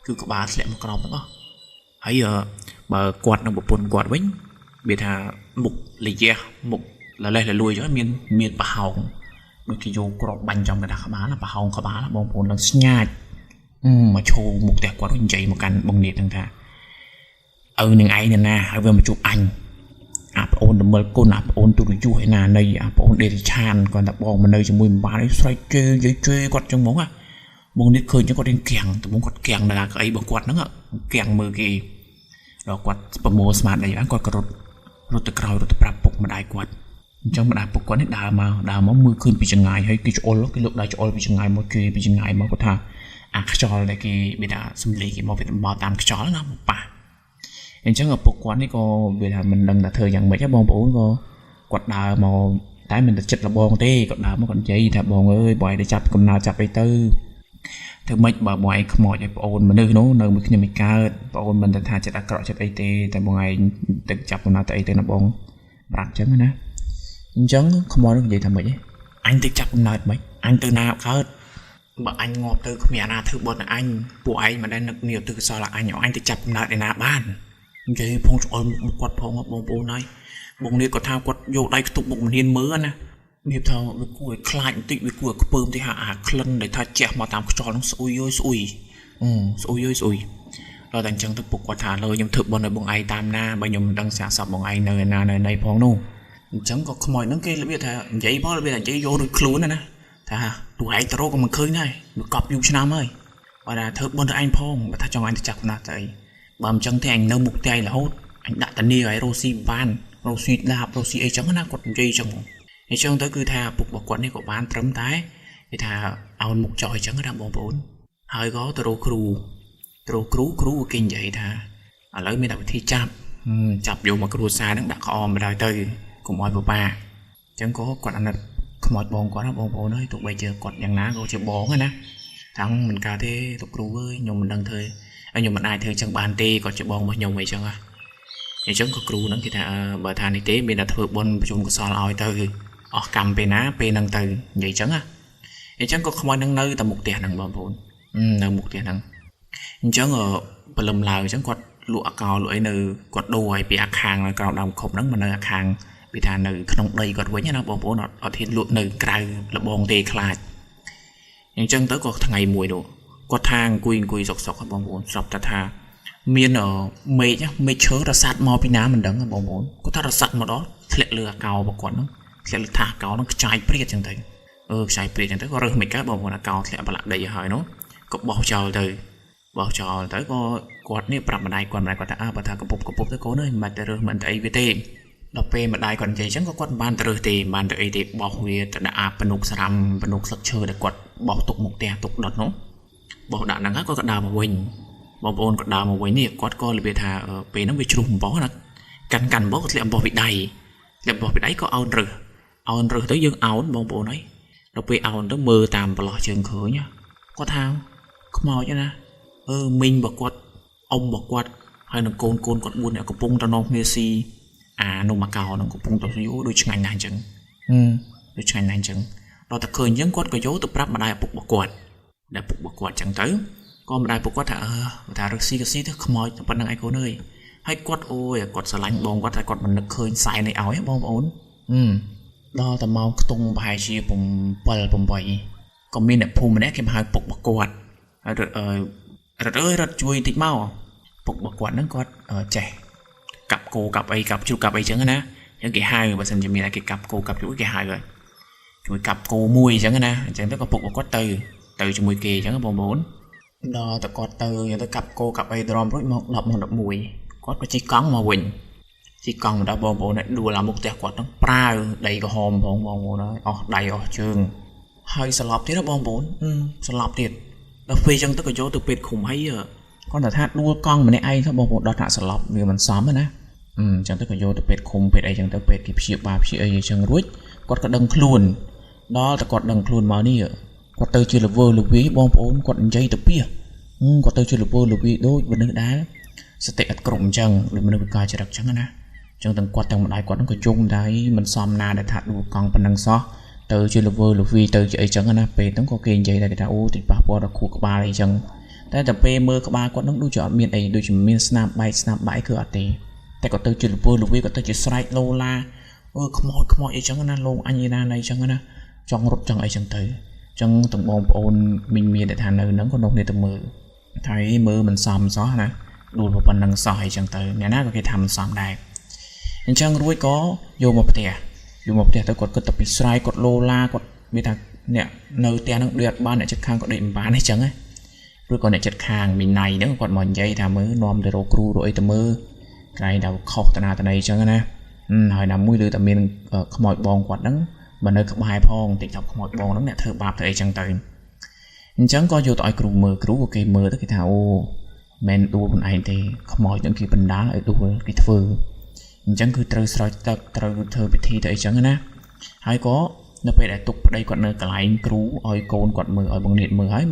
គឺក្បាលធ្លាក់មកក្រោមទាំងអស់ហើយបើគាត់និងប្រពន្ធគាត់វិញវាថាមុខលយះមុខលលេះលលួយអញ្ចឹងមានមានប្រហោងដូចគេយកក្របបាញ់ចំកណ្ដាលក្បាលណាប្រហោងក្បាលបងប្អូននឹងស្ញាចមកឈោមុខផ្ទះគាត់និយាយមកកាន់បងនាថហ្នឹងថាឪនឹងឯងណាហើយវាមកជួបអញអាប្អូនដមិលគុណអាប្អូនទូរយុះឯណានៃអាប្អូនដេរិឆានគាត់តែបងមកនៅជាមួយមិនបានអីស្រែកជេរនិយាយជេរគាត់ចឹងហ្មងណាបងនេះឃើញចឹងគាត់រៀងគាំងត្បូងគាត់គាំងដល់កៅអីរបស់គាត់ហ្នឹងគាំងមើលគេដល់គាត់ប្រមូលស្មារតីបានគាត់ក៏រត់រត់ទៅក្រោយរត់ទៅប្រាប់ពុកម្ដាយគាត់អញ្ចឹងម្ដាយពុកគាត់នេះដើរមកដើរមកមើលឃើញពីចង្ងាយហើយគេច្អុលគេលើកដៃច្អុលពីចង្ងាយមកគេពីចង្ងាយមកគាត់ថាអាខ្យល់ដែលគេមានថាសំលេងគេមកវាមកតាមខ្យល់ណាមកប៉ះអញ្ចឹងឪពុកគាត់នេះក៏វាថាមិនដឹងថាធ្វើយ៉ាងម៉េចបងប្អូនក៏គាត់ដើរមកតែមិនទៅចិត្តលបងទេគាត់ដើរមកគាត់និយាយថាបងអើយបងឯងទៅចាប់កំណើចាប់អីទៅធ្វើម៉េចបើបងឯងខ្មោចឲ្យប្អូនមនុស្សនោះនៅមួយគ្នាមិនកើតប្អូនមិនទៅថាចិត្តអាក្រក់ចិត្តអីទេតែបងឯងទៅចាប់កំណើទៅអីទៅណាបងប្រាប់អញ្ចឹងណាអញ្ចឹងខ្មោចនោះនិយាយថាម៉េចឯងអញទៅចាប់កំណើតម៉េចអញទៅណាកើតបើអញងាប់ទៅគ្មានអាណាធ្វើបុណ្យឲ្យអញពួកឯងមិនដែលនឹកនាទៅកុសលអញឲ្យអញទៅចាប់កំណើតឯណាបាននិយាយផងច្អល់មុខគាត់ផងបងប្អូនហើយបងនេះគាត់ថាគាត់យកដៃខ្ទប់មុខមិនហ៊ានមើលណាមានថាវាគួរឲ្យខ្លាចបន្តិចវាគួរឲ្យខ្ពើមតិចហាអាក្លិនដែលថាជះមកតាមខ្យល់ហ្នឹងស្អុយអើយស្អុយស្អុយអើយស្អុយដល់តែអញ្ចឹងទៅពុកគាត់ថាលើខ្ញុំធ្វើបុណ្យឲ្យបងឯងតាមណាបើខ្ញុំមិនដឹងសាកសពបងឯងនៅណានៅណីផងនោះអញ្ចឹងក៏ខ្មោចហ្នឹងគេរបៀបថានិយាយផងរបៀបថានិយាយយកដូចខ្លួនណាថាទូឯងទៅរកក៏មិនឃើញដែរវាកប់យូរឆ្នាំហើយបើថាធ្វើបុណ្យទៅឯងផងបើថាចង់ឯងទៅចាប់ណាស់ទៅអីបើមិនចឹងទេអញនៅមុខផ្ទះរហូតអញដាក់តានីឲ្យរស់ស៊ីបានរស់ស៊ីឡាបរស់ស៊ីអីចឹងណាគាត់និយាយចឹងអញ្ចឹងទៅគឺថាពុករបស់គាត់នេះក៏បានត្រឹមតែគេថាអោនមុខចោះអញ្ចឹងណាបងប្អូនហើយក៏ទៅរកគ្រូទៅរកគ្រូគ្រូគេនិយាយថាឥឡូវមានតែវិធីចាប់ចាប់យកមកគ្រួសារហ្នឹងដាក់ក្អមបណ្ដោយទៅ កុំឲ្យពិបាកអញ្ចឹងក៏គាត់អាណិតខ្មោចបងគាត់ណាបងប្អូនអើយទោះបីជាគាត់យ៉ាងណាក៏ជាបងណាថាមិនកើតទេលោកគ្រូអើយខ្ញុំមិនដឹងធ្វើខ្ញុំមិនអាចធ្វើចឹងបានទេគាត់ជាបងរបស់ខ្ញុំអីចឹងណាអញ្ចឹងក៏គ្រូហ្នឹងគេថាបើថានេះទេមានតែធ្វើបុណ្យប្រជុំកុសលឲ្យទៅអស់កម្មពេលណាពេលហ្នឹងទៅនិយាយចឹងណាអញ្ចឹងក៏ខ្មោចហ្នឹងនៅតែមុខផ្ទះហ្នឹងបងប្អូននៅមុខផ្ទះហ្នឹងអញ្ចឹងព្រលឹមឡើងអញ្ចឹងគាត់លក់អកោលក់អីនៅគាត់ដូរឲ្យពីអាខាងនៅក្រោមដើមខុបហ្នឹងមកនៅអាខាងវាថានៅក្នុងដីគាត់វិញណាបងប្អូនអត់ហ៊ានលក់នៅក្រៅលបងទេខ្លាចអញ្ចឹងទៅក៏ថ្ងៃមួយនោះគាត់ថាអង្គុយសុកសុកបងប្អូនស្រាប់តែថាមានមេឃឈើរសាត់មកពីណាមិនដឹងបងប្អូនគាត់ថារសាត់មកដល់ធ្លាក់លើអាកោរបស់គាត់ហ្នឹងធ្លាក់លើថាកោហ្នឹងខ្ចាយព្រាតចឹងទៅខ្ចាយព្រាតចឹងទៅក៏រើសមិនកើតបងប្អូនអាកោធ្លាក់ប្រឡាក់ដីហើយនោះក៏បោះចោលទៅក៏គាត់នេះប្រាប់ម្ដាយគាត់ម្ដាយគាត់ថាបើថាកពុបទៅកូនអើយមិនបាច់ទៅរើសមិនទៅអីវាទេដល់ពេលម្ដាយគាត់និយាយចឹងក៏គាត់មិនបានទៅរើសទេមិនបានទៅអីទេបោះវាទៅដាក់អាពនុកស្រាំពនុកស្លឹកឈើដែលគាត់បោះទុកមុខផ្ទះទុកដុតនោះបោះដាក់ហ្នឹងហើយគាត់ក៏ដើរមកវិញបងប្អូនក៏ដើរមកវិញនេះគាត់ក៏របៀបថាពេលហ្នឹងវាជ្រុះអំបោះណាកាន់អំបោះក៏ធ្លាក់អំបោះពីដៃធ្លាក់អំបោះពីដៃក៏អោនរើសទៅយើងអោនបងប្អូនហើយដល់ពេលអោនទៅមើលតាមប្រឡោះជើងឃើញគាត់ថាខ្មោចណាមីងរបស់គាត់អ៊ំរបស់គាត់ហើយនឹងកូនគាត់4នាក់កំពុងទៅនាំគ្នាស៊ីអានំអាកោនឹងកំពុងទៅយូដូចឆ្ងាញ់ណាស់អញ្ចឹងដូចឆ្ងាញ់ណាស់អញ្ចឹងដល់តែឃើញអញ្ចឹងគាត់ក៏យកទៅប្រាប់ម្ដាយឪពុករបស់គាត់ដែលពុករបស់គាត់អញ្ចឹងទៅក៏ម្ដាយពុកគាត់ថាថារើសស៊ីក៏ស៊ីទៅខ្មោចតែប៉ុណ្្នឹងឯងកូនអើយហើយគាត់អូយគាត់ស្រឡាញ់បងគាត់តែគាត់មិននឹកឃើញសែននេះឲ្យបងប្អូនដល់តែម៉ោងខ្ទង់ប្រហែលជា7 8ក៏មានអ្នកភូមិម្នាក់គេមកហៅពុករបស់គាត់ហើយរត់អើយរត់ជួយតិចមកពុករបស់គាត់ហ្នឹងគាត់ចេះកាប់គោកាប់អីកាប់ជ្រូកកាប់អីចឹងណាអញ្ចឹងគេហៅបើសិនជាមានគេកាប់គោកាប់ជ្រូកគេហៅហើយជួយកាប់គោមួយអញ្ចឹងណាអញ្ចឹងទៅក៏ពុករបស់គាត់ទៅជាមួយគេអញ្ចឹងបងប្អូនដល់តែគាត់ទៅទៅកាប់គោកាប់អីទ្រាំរួចមក10ម៉ោង11គាត់ក៏ជិះកង់មកវិញជិះកង់មកដល់បងប្អូនដួលអាមុខផ្ទះគាត់ហ្នឹងប្រាវដីក្រហមផងបងប្អូនហើយអស់ដៃអស់ជើងហើយស្លាប់ទៀតណាបងប្អូនស្លាប់ទៀតដល់ពេលអញ្ចឹងទៅក៏យកទៅពេទ្យឃុំហើយគាត់ថាដួលកង់ម្នាក់ឯងទៅបងប្អូនដល់ថាស្លាប់វាមិនសមណាអញ្ចឹងទៅក៏យកទៅពេទ្យឃុំពេទ្យអីចឹងទៅពេទ្យគេព្យាបាលព្យាអីអញ្ចឹងរួចគាត់ក៏ដឹងខ្លួនដល់តែគាត់ដឹងខ្លួនមកនេះគាត់ទៅជាលវើលវីបងប្អូនគាត់និយាយទៅពីគាត់ទៅជាលវើលវីដូចមនុស្សដែលសតិអត់គ្រប់អញ្ចឹងដូចមនុស្សវិការចរិតអញ្ចឹងណាអញ្ចឹងទាំងគាត់ទាំងម្ដាយគាត់ហ្នឹងក៏យំដែរមិនសមណាដែលថាដួលកង់ប៉ុណ្ណឹងសោះទៅជាលវើលវីទៅជាអីចឹងណាពេលហ្នឹងក៏គេនិយាយដែរគេថាអូតិចប៉ះពាល់ដល់ខួរក្បាលអីចឹងតែតែពេលមើលក្បាលគាត់ហ្នឹងដូចជាអត់មានអីដូចជាមានស្នាមបែកស្នាមបែកគឺអត់ទេតែគាត់ទៅជាលវើលវីគាត់ទៅជាស្រែកលោឡាខ្មោចអីចឹងណាលោងអញឯណាណីចឹងណាចង់រត់ចង់អីចឹងទៅចឹងទាំងបងប្អូនមីងមានដែលថានៅហ្នឹងក៏នោះគ្នាទៅមើលថាមើលមិនសមសោះណាដួលប៉ុណ្ណឹងសោះអីចឹងទៅអ្នកណាក៏គេថាមិនសមដែរអញ្ចឹងរួចក៏យកមកផ្ទះទៅគាត់គិតតែពីស្រែកគាត់លោឡាគាត់មានថាអ្នកនៅផ្ទះហ្នឹងដូចអត់បានអ្នកចិត្តខាងក៏ដូចមិនបានអីចឹងណារួចក៏អ្នកចិត្តខាងមីណៃហ្នឹងគាត់មកនិយាយថាមើលនាំទៅរកគ្រូរកអីទៅមើលក្រែងតែខុសតាណាតន័យអញ្ចឹងណាហើយណាមួយឬតែមានខ្មោចបងគាត់ហ្នឹងបើនៅក្បែរផងតិចថាខ្មោចបងហ្នឹងអ្នកធ្វើបាបធ្វើអីចឹងទៅអញ្ចឹងក៏យកទៅឲ្យគ្រូមើលគ្រូក៏គេមើលទៅគេថាអូមិនដួលខ្លួនឯងទេខ្មោចហ្នឹងគេបណ្ដាលឲ្យដួលគេធ្វើអញ្ចឹងគឺត្រូវស្រោចទឹកត្រូវធ្វើពិធីទៅអីចឹងណាហើយក៏នៅពេលដែលទុកប្តីគាត់នៅកន្លែងគ្រូឲ្យកូនគាត់មើលឲ្យបងនាថមើលហើយ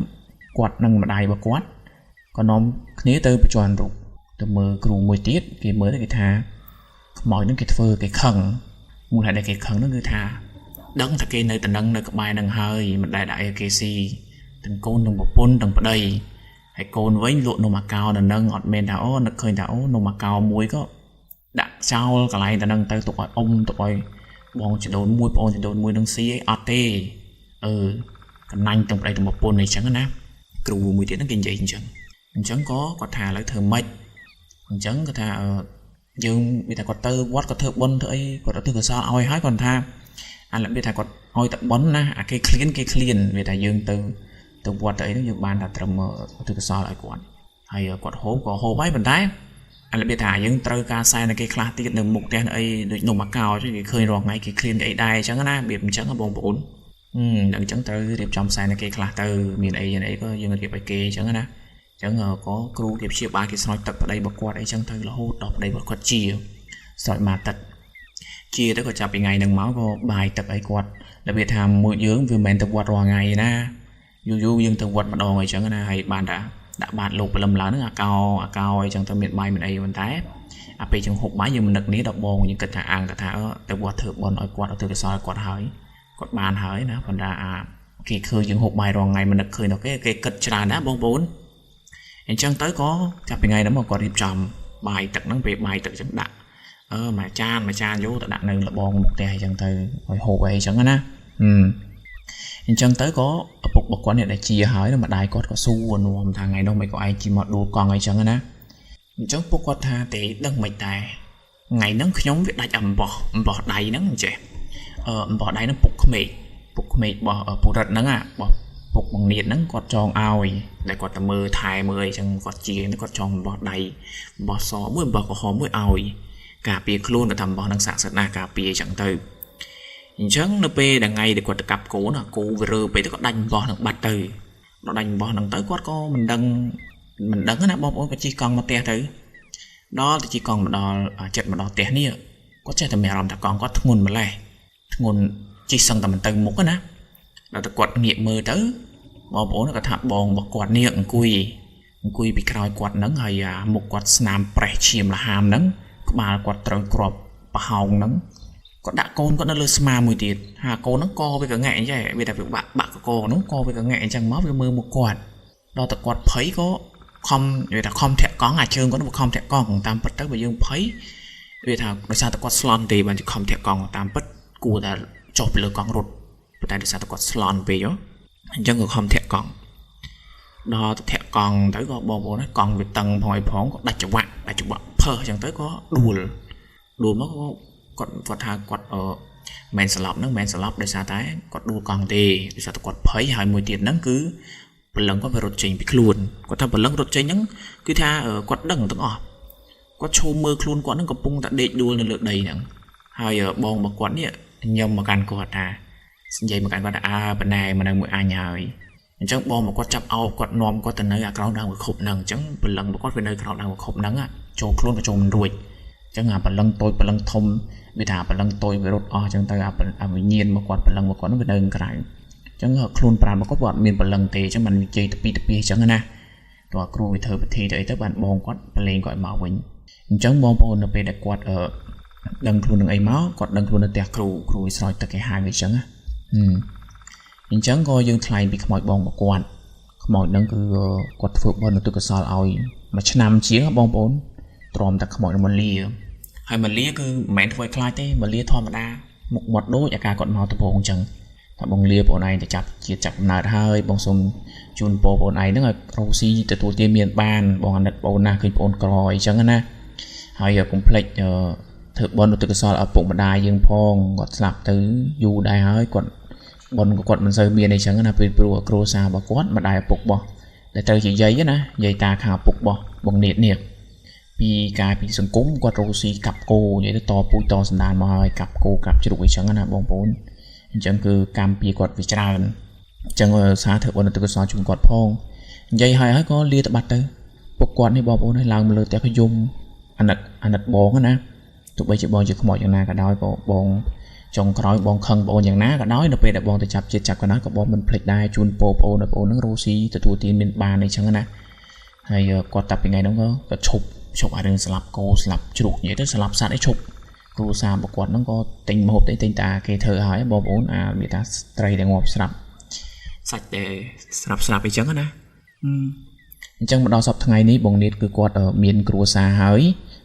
គាត់និងម្ដាយរបស់គាត់ក៏នាំគ្នាទៅបញ្ជាន់រូបទៅមើលគ្រូមួយទៀតគេមើលទៅគេថាខ្មោចហ្នឹងគេធ្វើគេខឹងមូលហេតុដែលគេខឹងហ្នឹងគឺថាដឹងថាគេនៅតំណឹងនៅក្បែរហ្នឹងហើយមិនដែលដាក់ឲ្យគេស៊ីទាំងកូនទាំងប្រពន្ធទាំងប្តីហើយកូនវិញលក់នំអាកោនៅនឹងអត់មែនថាអូនឹកឃើញថាអូនំអាកោមួយក៏ដាក់ចោលកន្លែងតំណឹងទៅទុកឲ្យអ៊ំទុកឲ្យបងចដូនមួយប្អូនចដូនមួយនឹងស៊ីអីអត់ទេកណាញ់ទាំងប្តីទាំងប្រពន្ធអីចឹងណាគ្រូមួយទៀតហ្នឹងគេនិយាយអញ្ចឹងក៏គាត់ថាឥឡូវធ្វើម៉េចអញ្ចឹងគាត់ថាយើងវាថាគាត់ទៅវត្តគាត់ធ្វើបុណ្យធ្វើអីគាត់ទៅកុសលឲ្យហើយគាត់ថាអារបៀបថាគាត់ឲ្យតែបុណ្យណាអាគេឃ្លានវាថាយើងទៅវត្តទៅអីហ្នឹងយើងបានថាត្រឹមទៅកុសលឲ្យគាត់ហើយគាត់ហូបក៏ហូបហើយប៉ុន្តែអារបៀបថាយើងត្រូវការសែនឲ្យគេខ្លះទៀតនៅមុខផ្ទះនៅអីដូចនំអាកោគេឃើញរាល់ថ្ងៃគេឃ្លានអីដែរអញ្ចឹងណារបៀបអញ្ចឹងបងប្អូនអញ្ចឹងត្រូវរៀបចំសែនឲ្យគេខ្លះទៅមានអីអីក៏យើងរៀបឲ្យគេអញ្ចឹងណាអញ្ចឹងក៏គ្រូគេព្យាបាលគេស្រោចទឹកប្តីរបស់គាត់អីចឹងទៅរហូតដល់ប្តីរបស់គាត់ជាស្រោចមកទឹក ជាទៅក៏ចាប់ពីថ្ងៃហ្នឹងមកក៏បាយទឹកឲ្យគាត់របៀបថាមួយយើងវាមិនមែនទៅវត្តរាល់ថ្ងៃណាយូរយូរយើងទៅវត្តម្ដងអីចឹងណាហើយបានតែដាក់បាតលោកព្រលឹមឡើងហ្នឹងអាកោអាកោអីចឹងទៅមានបាយមានអីប៉ុន្តែអាពេលចឹងហូបបាយយើងមិននឹកនេះដល់បងយើងគិតថាអាងគាត់ថាទៅវត្តធ្វើបុណ្យឲ្យគាត់ឲ្យធ្វើកុសលឲ្យគាត់ហើយគាត់បានហើយណាប៉ុន្តែអាគេឃើញយើងហូបបាយរាល់ថ្ងៃមិននឹកឃើញដល់គេគេគិតច្រើនណាបងប្អូនអញ្ចឹងទៅក៏ចាប់ពីថ្ងៃហ្នឹងមកគាត់រៀបចំបាយទឹកហ្នឹងពេលបាយទឹកចឹងដាក់មួយចានមួយចានយកទៅដាក់នៅលបងមុខផ្ទះអញ្ចឹងទៅឲ្យហូបអីអញ្ចឹងណាអញ្ចឹងទៅក៏ឪពុករបស់គាត់នេះដែលជាហើយម្ដាយគាត់ក៏សួរនាំថាថ្ងៃនោះមិនក៏ឯងជិះមកដួលកង់អីចឹងណាអញ្ចឹងពួកគាត់ថាទេដឹងមិនដែរថ្ងៃហ្នឹងខ្ញុំវាដាច់អំបោះអំបោះដៃហ្នឹងអញ្ចេះអំបោះដៃហ្នឹងពុកក្មេកពុកក្មេករបស់ពុរិទ្ធហ្នឹងរបស់ពុកបងនៀតហ្នឹងគាត់ចងឲ្យដែលគាត់ទៅមើលថែមើលអីចឹងគាត់ជាគាត់ចងអំបោះដៃអំបោះសមួយអំបោះក្រហមមួយឲ្យការពារខ្លួនគាត់ថាអំបោះហ្នឹងស័ក្តិសិទ្ធិណាស់ការពារអញ្ចឹងទៅអញ្ចឹងនៅពេលដែលថ្ងៃដែលគាត់ទៅកាប់គោណាគោវារើពេកទៅគាត់ដាច់អំបោះហ្នឹងបាត់ទៅដល់ដាច់អំបោះហ្នឹងទៅគាត់ក៏មិនដឹងណាបងប្អូនក៏ជិះកង់មកផ្ទះទៅដល់ទៅជិះកង់មកដល់ចិត្តមកដល់ផ្ទះនេះគាត់ចេះតែមានអារម្មណ៍ថាកង់គាត់ធ្ងន់ម្លេះធ្ងន់ជិះសឹងតែមិនទៅមុខណាដល់តែគាត់ងាកមើលទៅបងប្អូនគាត់ថាបងរបស់គាត់នេះអង្គុយពីក្រោយគាត់ហ្នឹងហើយមុខគាត់ស្នាមប្រេះឈាមលហាមហ្នឹងក្បាលគាត់ត្រូវគ្រាប់ប្រហោងហ្នឹងគាត់ដាក់កូនគាត់នៅលើស្មាមួយទៀតហើយកូនហ្នឹងកវាកងាក់អញ្ចឹងវាតែវាបាក់បាក់កកហ្នឹងកវាកងាក់អញ្ចឹងមកវាមើលមុខគាត់ដល់តែគាត់ភ័យក៏ខំវាថាខំធាក់កង់អាជើងគាត់វាខំធាក់កង់តាមពិតទៅបើយើងភ័យវាថាដោយសារតែគាត់ស្លន់ទេបានជាខំធាក់កង់តាមពិតគួរតែចុះពីលើកង់រត់ប៉ុន្តែដោយសារតែគាត់ស្លន់ពេកអញ្ចឹងក៏ខំធាក់កង់ដល់ទៅធាក់កង់ទៅក៏បងប្អូនកង់វាតឹងផងអីផងក៏ដាច់ចង្វាក់ផើអញ្ចឹងទៅក៏ដួលមកក៏គាត់ថាគាត់មិនស្លាប់ហ្នឹងមិនស្លាប់ដោយសារតែគាត់ដួលកង់ទេដោយសារតែគាត់ភ័យហើយមួយទៀតហ្នឹងគឺព្រលឹងគាត់វារត់ចេញពីខ្លួនគាត់ថាព្រលឹងរត់ចេញហ្នឹងគឺថាគាត់ដឹងទាំងអស់គាត់ឈោមមើលខ្លួនគាត់ហ្នឹងកំពុងតែដេកដួលនៅលើដីហ្នឹងហើយបងរបស់គាត់នេះញឹមមកកាន់គាត់ថានិយាយមកកាន់គាត់ថាអើប៉ុណ្ណែមកនៅមួយអញហើយអញ្ចឹងបងមកគាត់ចាប់អោបគាត់នាំគាត់ទៅនៅអាក្រោមដើមខុបហ្នឹងអញ្ចឹងព្រលឹងរបស់គាត់វានៅក្រោមដើមខុបហ្នឹងចូលខ្លួនក៏ចូលមិនរួចអញ្ចឹងអាព្រលឹងតូចព្រលឹងធំវាថាព្រលឹងតូចវារត់អស់អញ្ចឹងទៅអាវិញ្ញាណរបស់គាត់ព្រលឹងរបស់គាត់ហ្នឹងវានៅក្រៅអញ្ចឹងខ្លួនប្រាណរបស់គាត់វាអត់មានព្រលឹងទេអញ្ចឹងมันនិយាយទៅពីទៅពីអញ្ចឹងណាតើគ្រូវាធ្វើពិធីទៅអីទៅបានបងគាត់ប្រឡែងគាត់មកវិញអញ្ចឹងបងប្អូននៅពេលដែលគាត់ដឹងខ្លួននឹងអីមកគាត់ដឹងខ្លួននៅផ្ទះគ្រូគ្រូស្រោចទឹកគេហៅអញ្ចឹងណាអញ្ចឹងក៏យើងថ្លែងពីខ្មោចបងរបស់គាត់ខ្មោចហ្នឹងគឺគាត់ធ្វើបុណ្យឧទ្ទិសកុសលឲ្យមួយឆ្នាំជាងបងប្អូនទ្រាំតែខ្មោចនឹងមកលាហើយមកលាគឺមិនមែនធ្វើឲ្យខ្លាចទេមកលាធម្មតាមុខមាត់ដូចអាការគាត់មកដំបូងអញ្ចឹងថាបងលាបងឯងទៅចាប់ជាតិចាប់កំណើតហើយបងសូមជូនពរបងឯងហ្នឹងឲ្យរកស៊ីទទួលទានមានបានបងអាណិតបងណាស់ឃើញបងក្រអីចឹងណាហើយកុំភ្លេចធ្វើបុណ្យឧទ្ទិសកុសលឲ្យពុកម្ដាយយើងផងគាត់ស្លាប់ទៅយូរដែរហើយគាត់បុណ្យគាត់មិនសូវមានអីចឹងណាពេលព្រោះគ្រួសាររបស់គាត់ម្ដាយឪពុករបស់ដែលត្រូវជាយាយណាយាយតាខាងឪពុករបស់បងនៀតនេះពីការពីសង្គមគាត់រកស៊ីកាប់គោនិយាយទៅតពូជតសណ្ដានមកហើយកាប់គោកាប់ជ្រូកអីចឹងណាបងប្អូនអញ្ចឹងគឺកម្មពីគាត់វាច្រើនអញ្ចឹងសារធ្វើបុណ្យឧទ្ទិសកុសលជូនគាត់ផងនិយាយហើយហើយក៏លាទៅបាត់ទៅពុកគាត់នេះបងប្អូនឲ្យឡើងមកលើផ្ទះក៏យំអាណិតបងណាទោះបីជាបងជាខ្មោចយ៉ាងណាក៏ដោយក៏បងចុងក្រោយបងខឹងបងយ៉ាងណាក៏ដោយនៅពេលដែលបងទៅចាប់ជាតិចាប់កណ្ដាលក៏បងមិនភ្លេចដែរជូនពរបងឲ្យបងនឹងរស់ស៊ីទទួលទានមានបានអីចឹងណាហើយគាត់តាប់ពីថ្ងៃហ្នឹងក៏ឈប់អារឿងស្លាប់គោស្លាប់ជ្រូកនិយាយទៅស្លាប់សត្វអីឈប់គ្រួសាររបស់គាត់ហ្នឹងក៏ទិញម្ហូបទិញតាគេធ្វើឲ្យបងប្អូនអាវាថាត្រីដែលងាប់ស្រាប់សាច់ដែលស្រាប់អីចឹងណាអញ្ចឹងមកដល់សប្តាហ៍ថ្ងៃនេះបងនៀតគឺគាត់មានគ្រួសារហើយ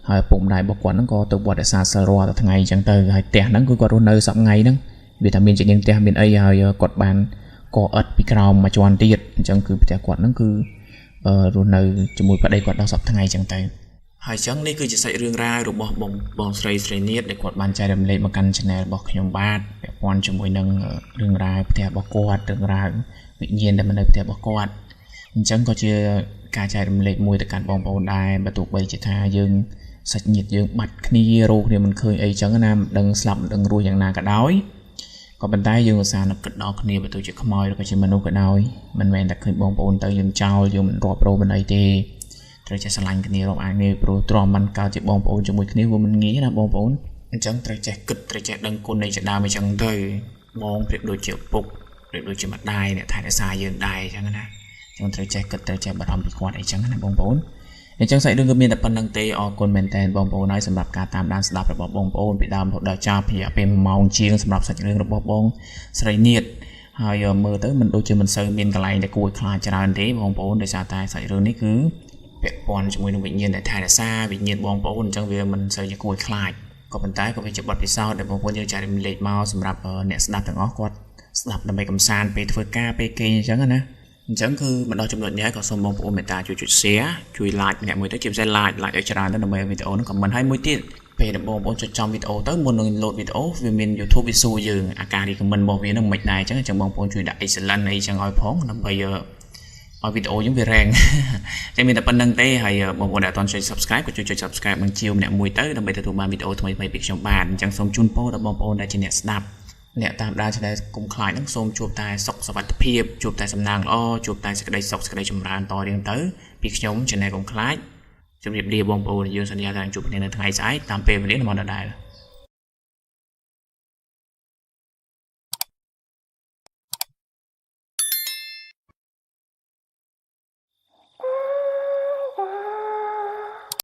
ហើយឪពុកម្ដាយរបស់គាត់ហ្នឹងក៏ទៅវត្តរក្សាសិលរាល់ថ្ងៃអញ្ចឹងទៅហើយផ្ទះហ្នឹងគឺគាត់រស់នៅសប្តាហ៍ថ្ងៃហ្នឹងវាថាមានជានាងផ្ទះមានអីហើយគាត់បានកអិតពីក្រោមមួយជាន់ទៀតអញ្ចឹងគឺផ្ទះគាត់ហ្នឹងគឺរស់នៅជាមួយប្តីគាត់ដល់សប្តាហ៍ថ្ងៃអញ្ចឹងទៅហើយអញ្ចឹងនេះគឺជាសាច់រឿងរ៉ាវរបស់បងស្រីស្រីនៀតដែលគាត់បានចែករំលែកមកកាន់ Channel របស់ខ្ញុំបាទពាក់ព័ន្ធជាមួយនឹងរឿងរ៉ាវផ្ទះរបស់គាត់រឿងរ៉ាវវិញ្ញាណដែលមកនៅផ្ទះរបស់គាត់អញ្ចឹងក៏ជាការចែករំលែកមួយទៅកាន់បងប្អូនដែរបើទោះបីជាថាយើងសាច់ញាតិយើងបាត់គ្នារោគគ្នាមិនឃើញអីចឹងណាមិនដឹងស្លាប់មិនដឹងរស់យ៉ាងណាក៏ដោយក៏ប៉ុន្តែយើងឧស្សាហ៍នឹកគិតដល់គ្នាបើទោះជាខ្មោចឬក៏ជាមនុស្សក៏ដោយមិនមែនតែឃើញបងប្អូនទៅយើងចោលយើងមិនរាប់រកមិនអីទេត្រូវចេះស្រឡាញ់គ្នារាប់អានគ្នាព្រោះទ្រាំមិនកើតជាបងប្អូនជាមួយគ្នាវាមិនងាយណាបងប្អូន អញ្ចឹងត្រូវចេះគិតត្រូវចេះដឹងគុណនៃជាដើមអញ្ចឹងទៅបងប្រៀបដូចជាឪពុកប្រៀបដូចជាម្ដាយអ្នកថែរក្សាយើងដែរអញ្ចឹងណាអញ្ចឹងត្រូវចេះគិតត្រូវចេះបារម្ភពីគាត់អីចឹងណាបងប្អូន។ អញ្ចឹងសាច់រឿងគឺមានតែប៉ុណ្្នឹងទេ។ អរគុណមែនតើបងប្អូនហើយសម្រាប់ការតាមដានស្ដាប់របស់បងប្អូនពីដើមរហូតដល់ចប់រយៈពេល1ម៉ោងជាងសម្រាប់សាច់រឿងរបស់បងស្រីនៀត ហើយមើលទៅមិនដូចជាមិនសូវមានកន្លែងដែលគួរឲ្យខ្លាចច្រើនទេបងប្អូន ដោយសារតែសាច់រឿងនេះគឺពាក់ព័ន្ធជាមួយនឹងវិញ្ញាណដែលថែរក្សាវិញ្ញាណបងប្អូន អញ្ចឹងវាមិនសូវជាគួរឲ្យខ្លាច ក៏ប៉ុន្តែក៏វាជាបទពិសោធន៍ដែលបងប្អូនយើងចែករំលែកមកសម្រាប់អ្នកស្ដាប់ទាំងអស់គាត់ស្ដាប់ដើម្បីកំសាន្តពេលធ្វើការពេលគេងអញ្ចឹងណា។ អញ្ចឹងគឺមកដល់ចំណុចនេះហើយ ក៏សូមបងប្អូនមេត្តាជួយចុច share ជួយ like ម្នាក់មួយទៅ ជាពិសេស like ឲ្យច្រើនទៅដើម្បីវីដេអូហ្នឹង comment ឲ្យមួយទៀត ពេលដែលបងប្អូនចុចចំវីដេអូទៅ មុននឹង load វីដេអូវាមាន YouTube វាសួរយើងអាការ recommend របស់វានឹងមិនដែរ អញ្ចឹងបងប្អូនជួយដាក់ excellent អីចឹងឲ្យផង ដើម្បីឲ្យវីដេអូយើងវារែង។ តែមានតែប៉ុណ្្នឹងទេ ហើយបងប្អូនដែលអត់ទាន់ចុច subscribe ក៏ជួយចុច subscribe និងជាវម្នាក់មួយទៅ ដើម្បីទទួលបានវីដេអូថ្មីៗពីខ្ញុំបាទ។ អញ្ចឹងសូមជូនពរដល់បងប្អូនដែលជាអ្នកស្ដាប់អ្នកតាមដាន Channel គុំខ្លាចហ្នឹង សូមជួបតែសុខសុវត្ថិភាព ជួបតែសំណាងល្អ ជួបតែសេចក្តីសុខសេចក្តីចម្រើនតរៀងទៅពីខ្ញុំ Channel គុំខ្លាច។ ជម្រាបលាបងប្អូន យើងសន្យាថានឹងជួបគ្នានៅថ្ងៃស្អែកតាមពេលវេលានៅម៉ោងដដែល។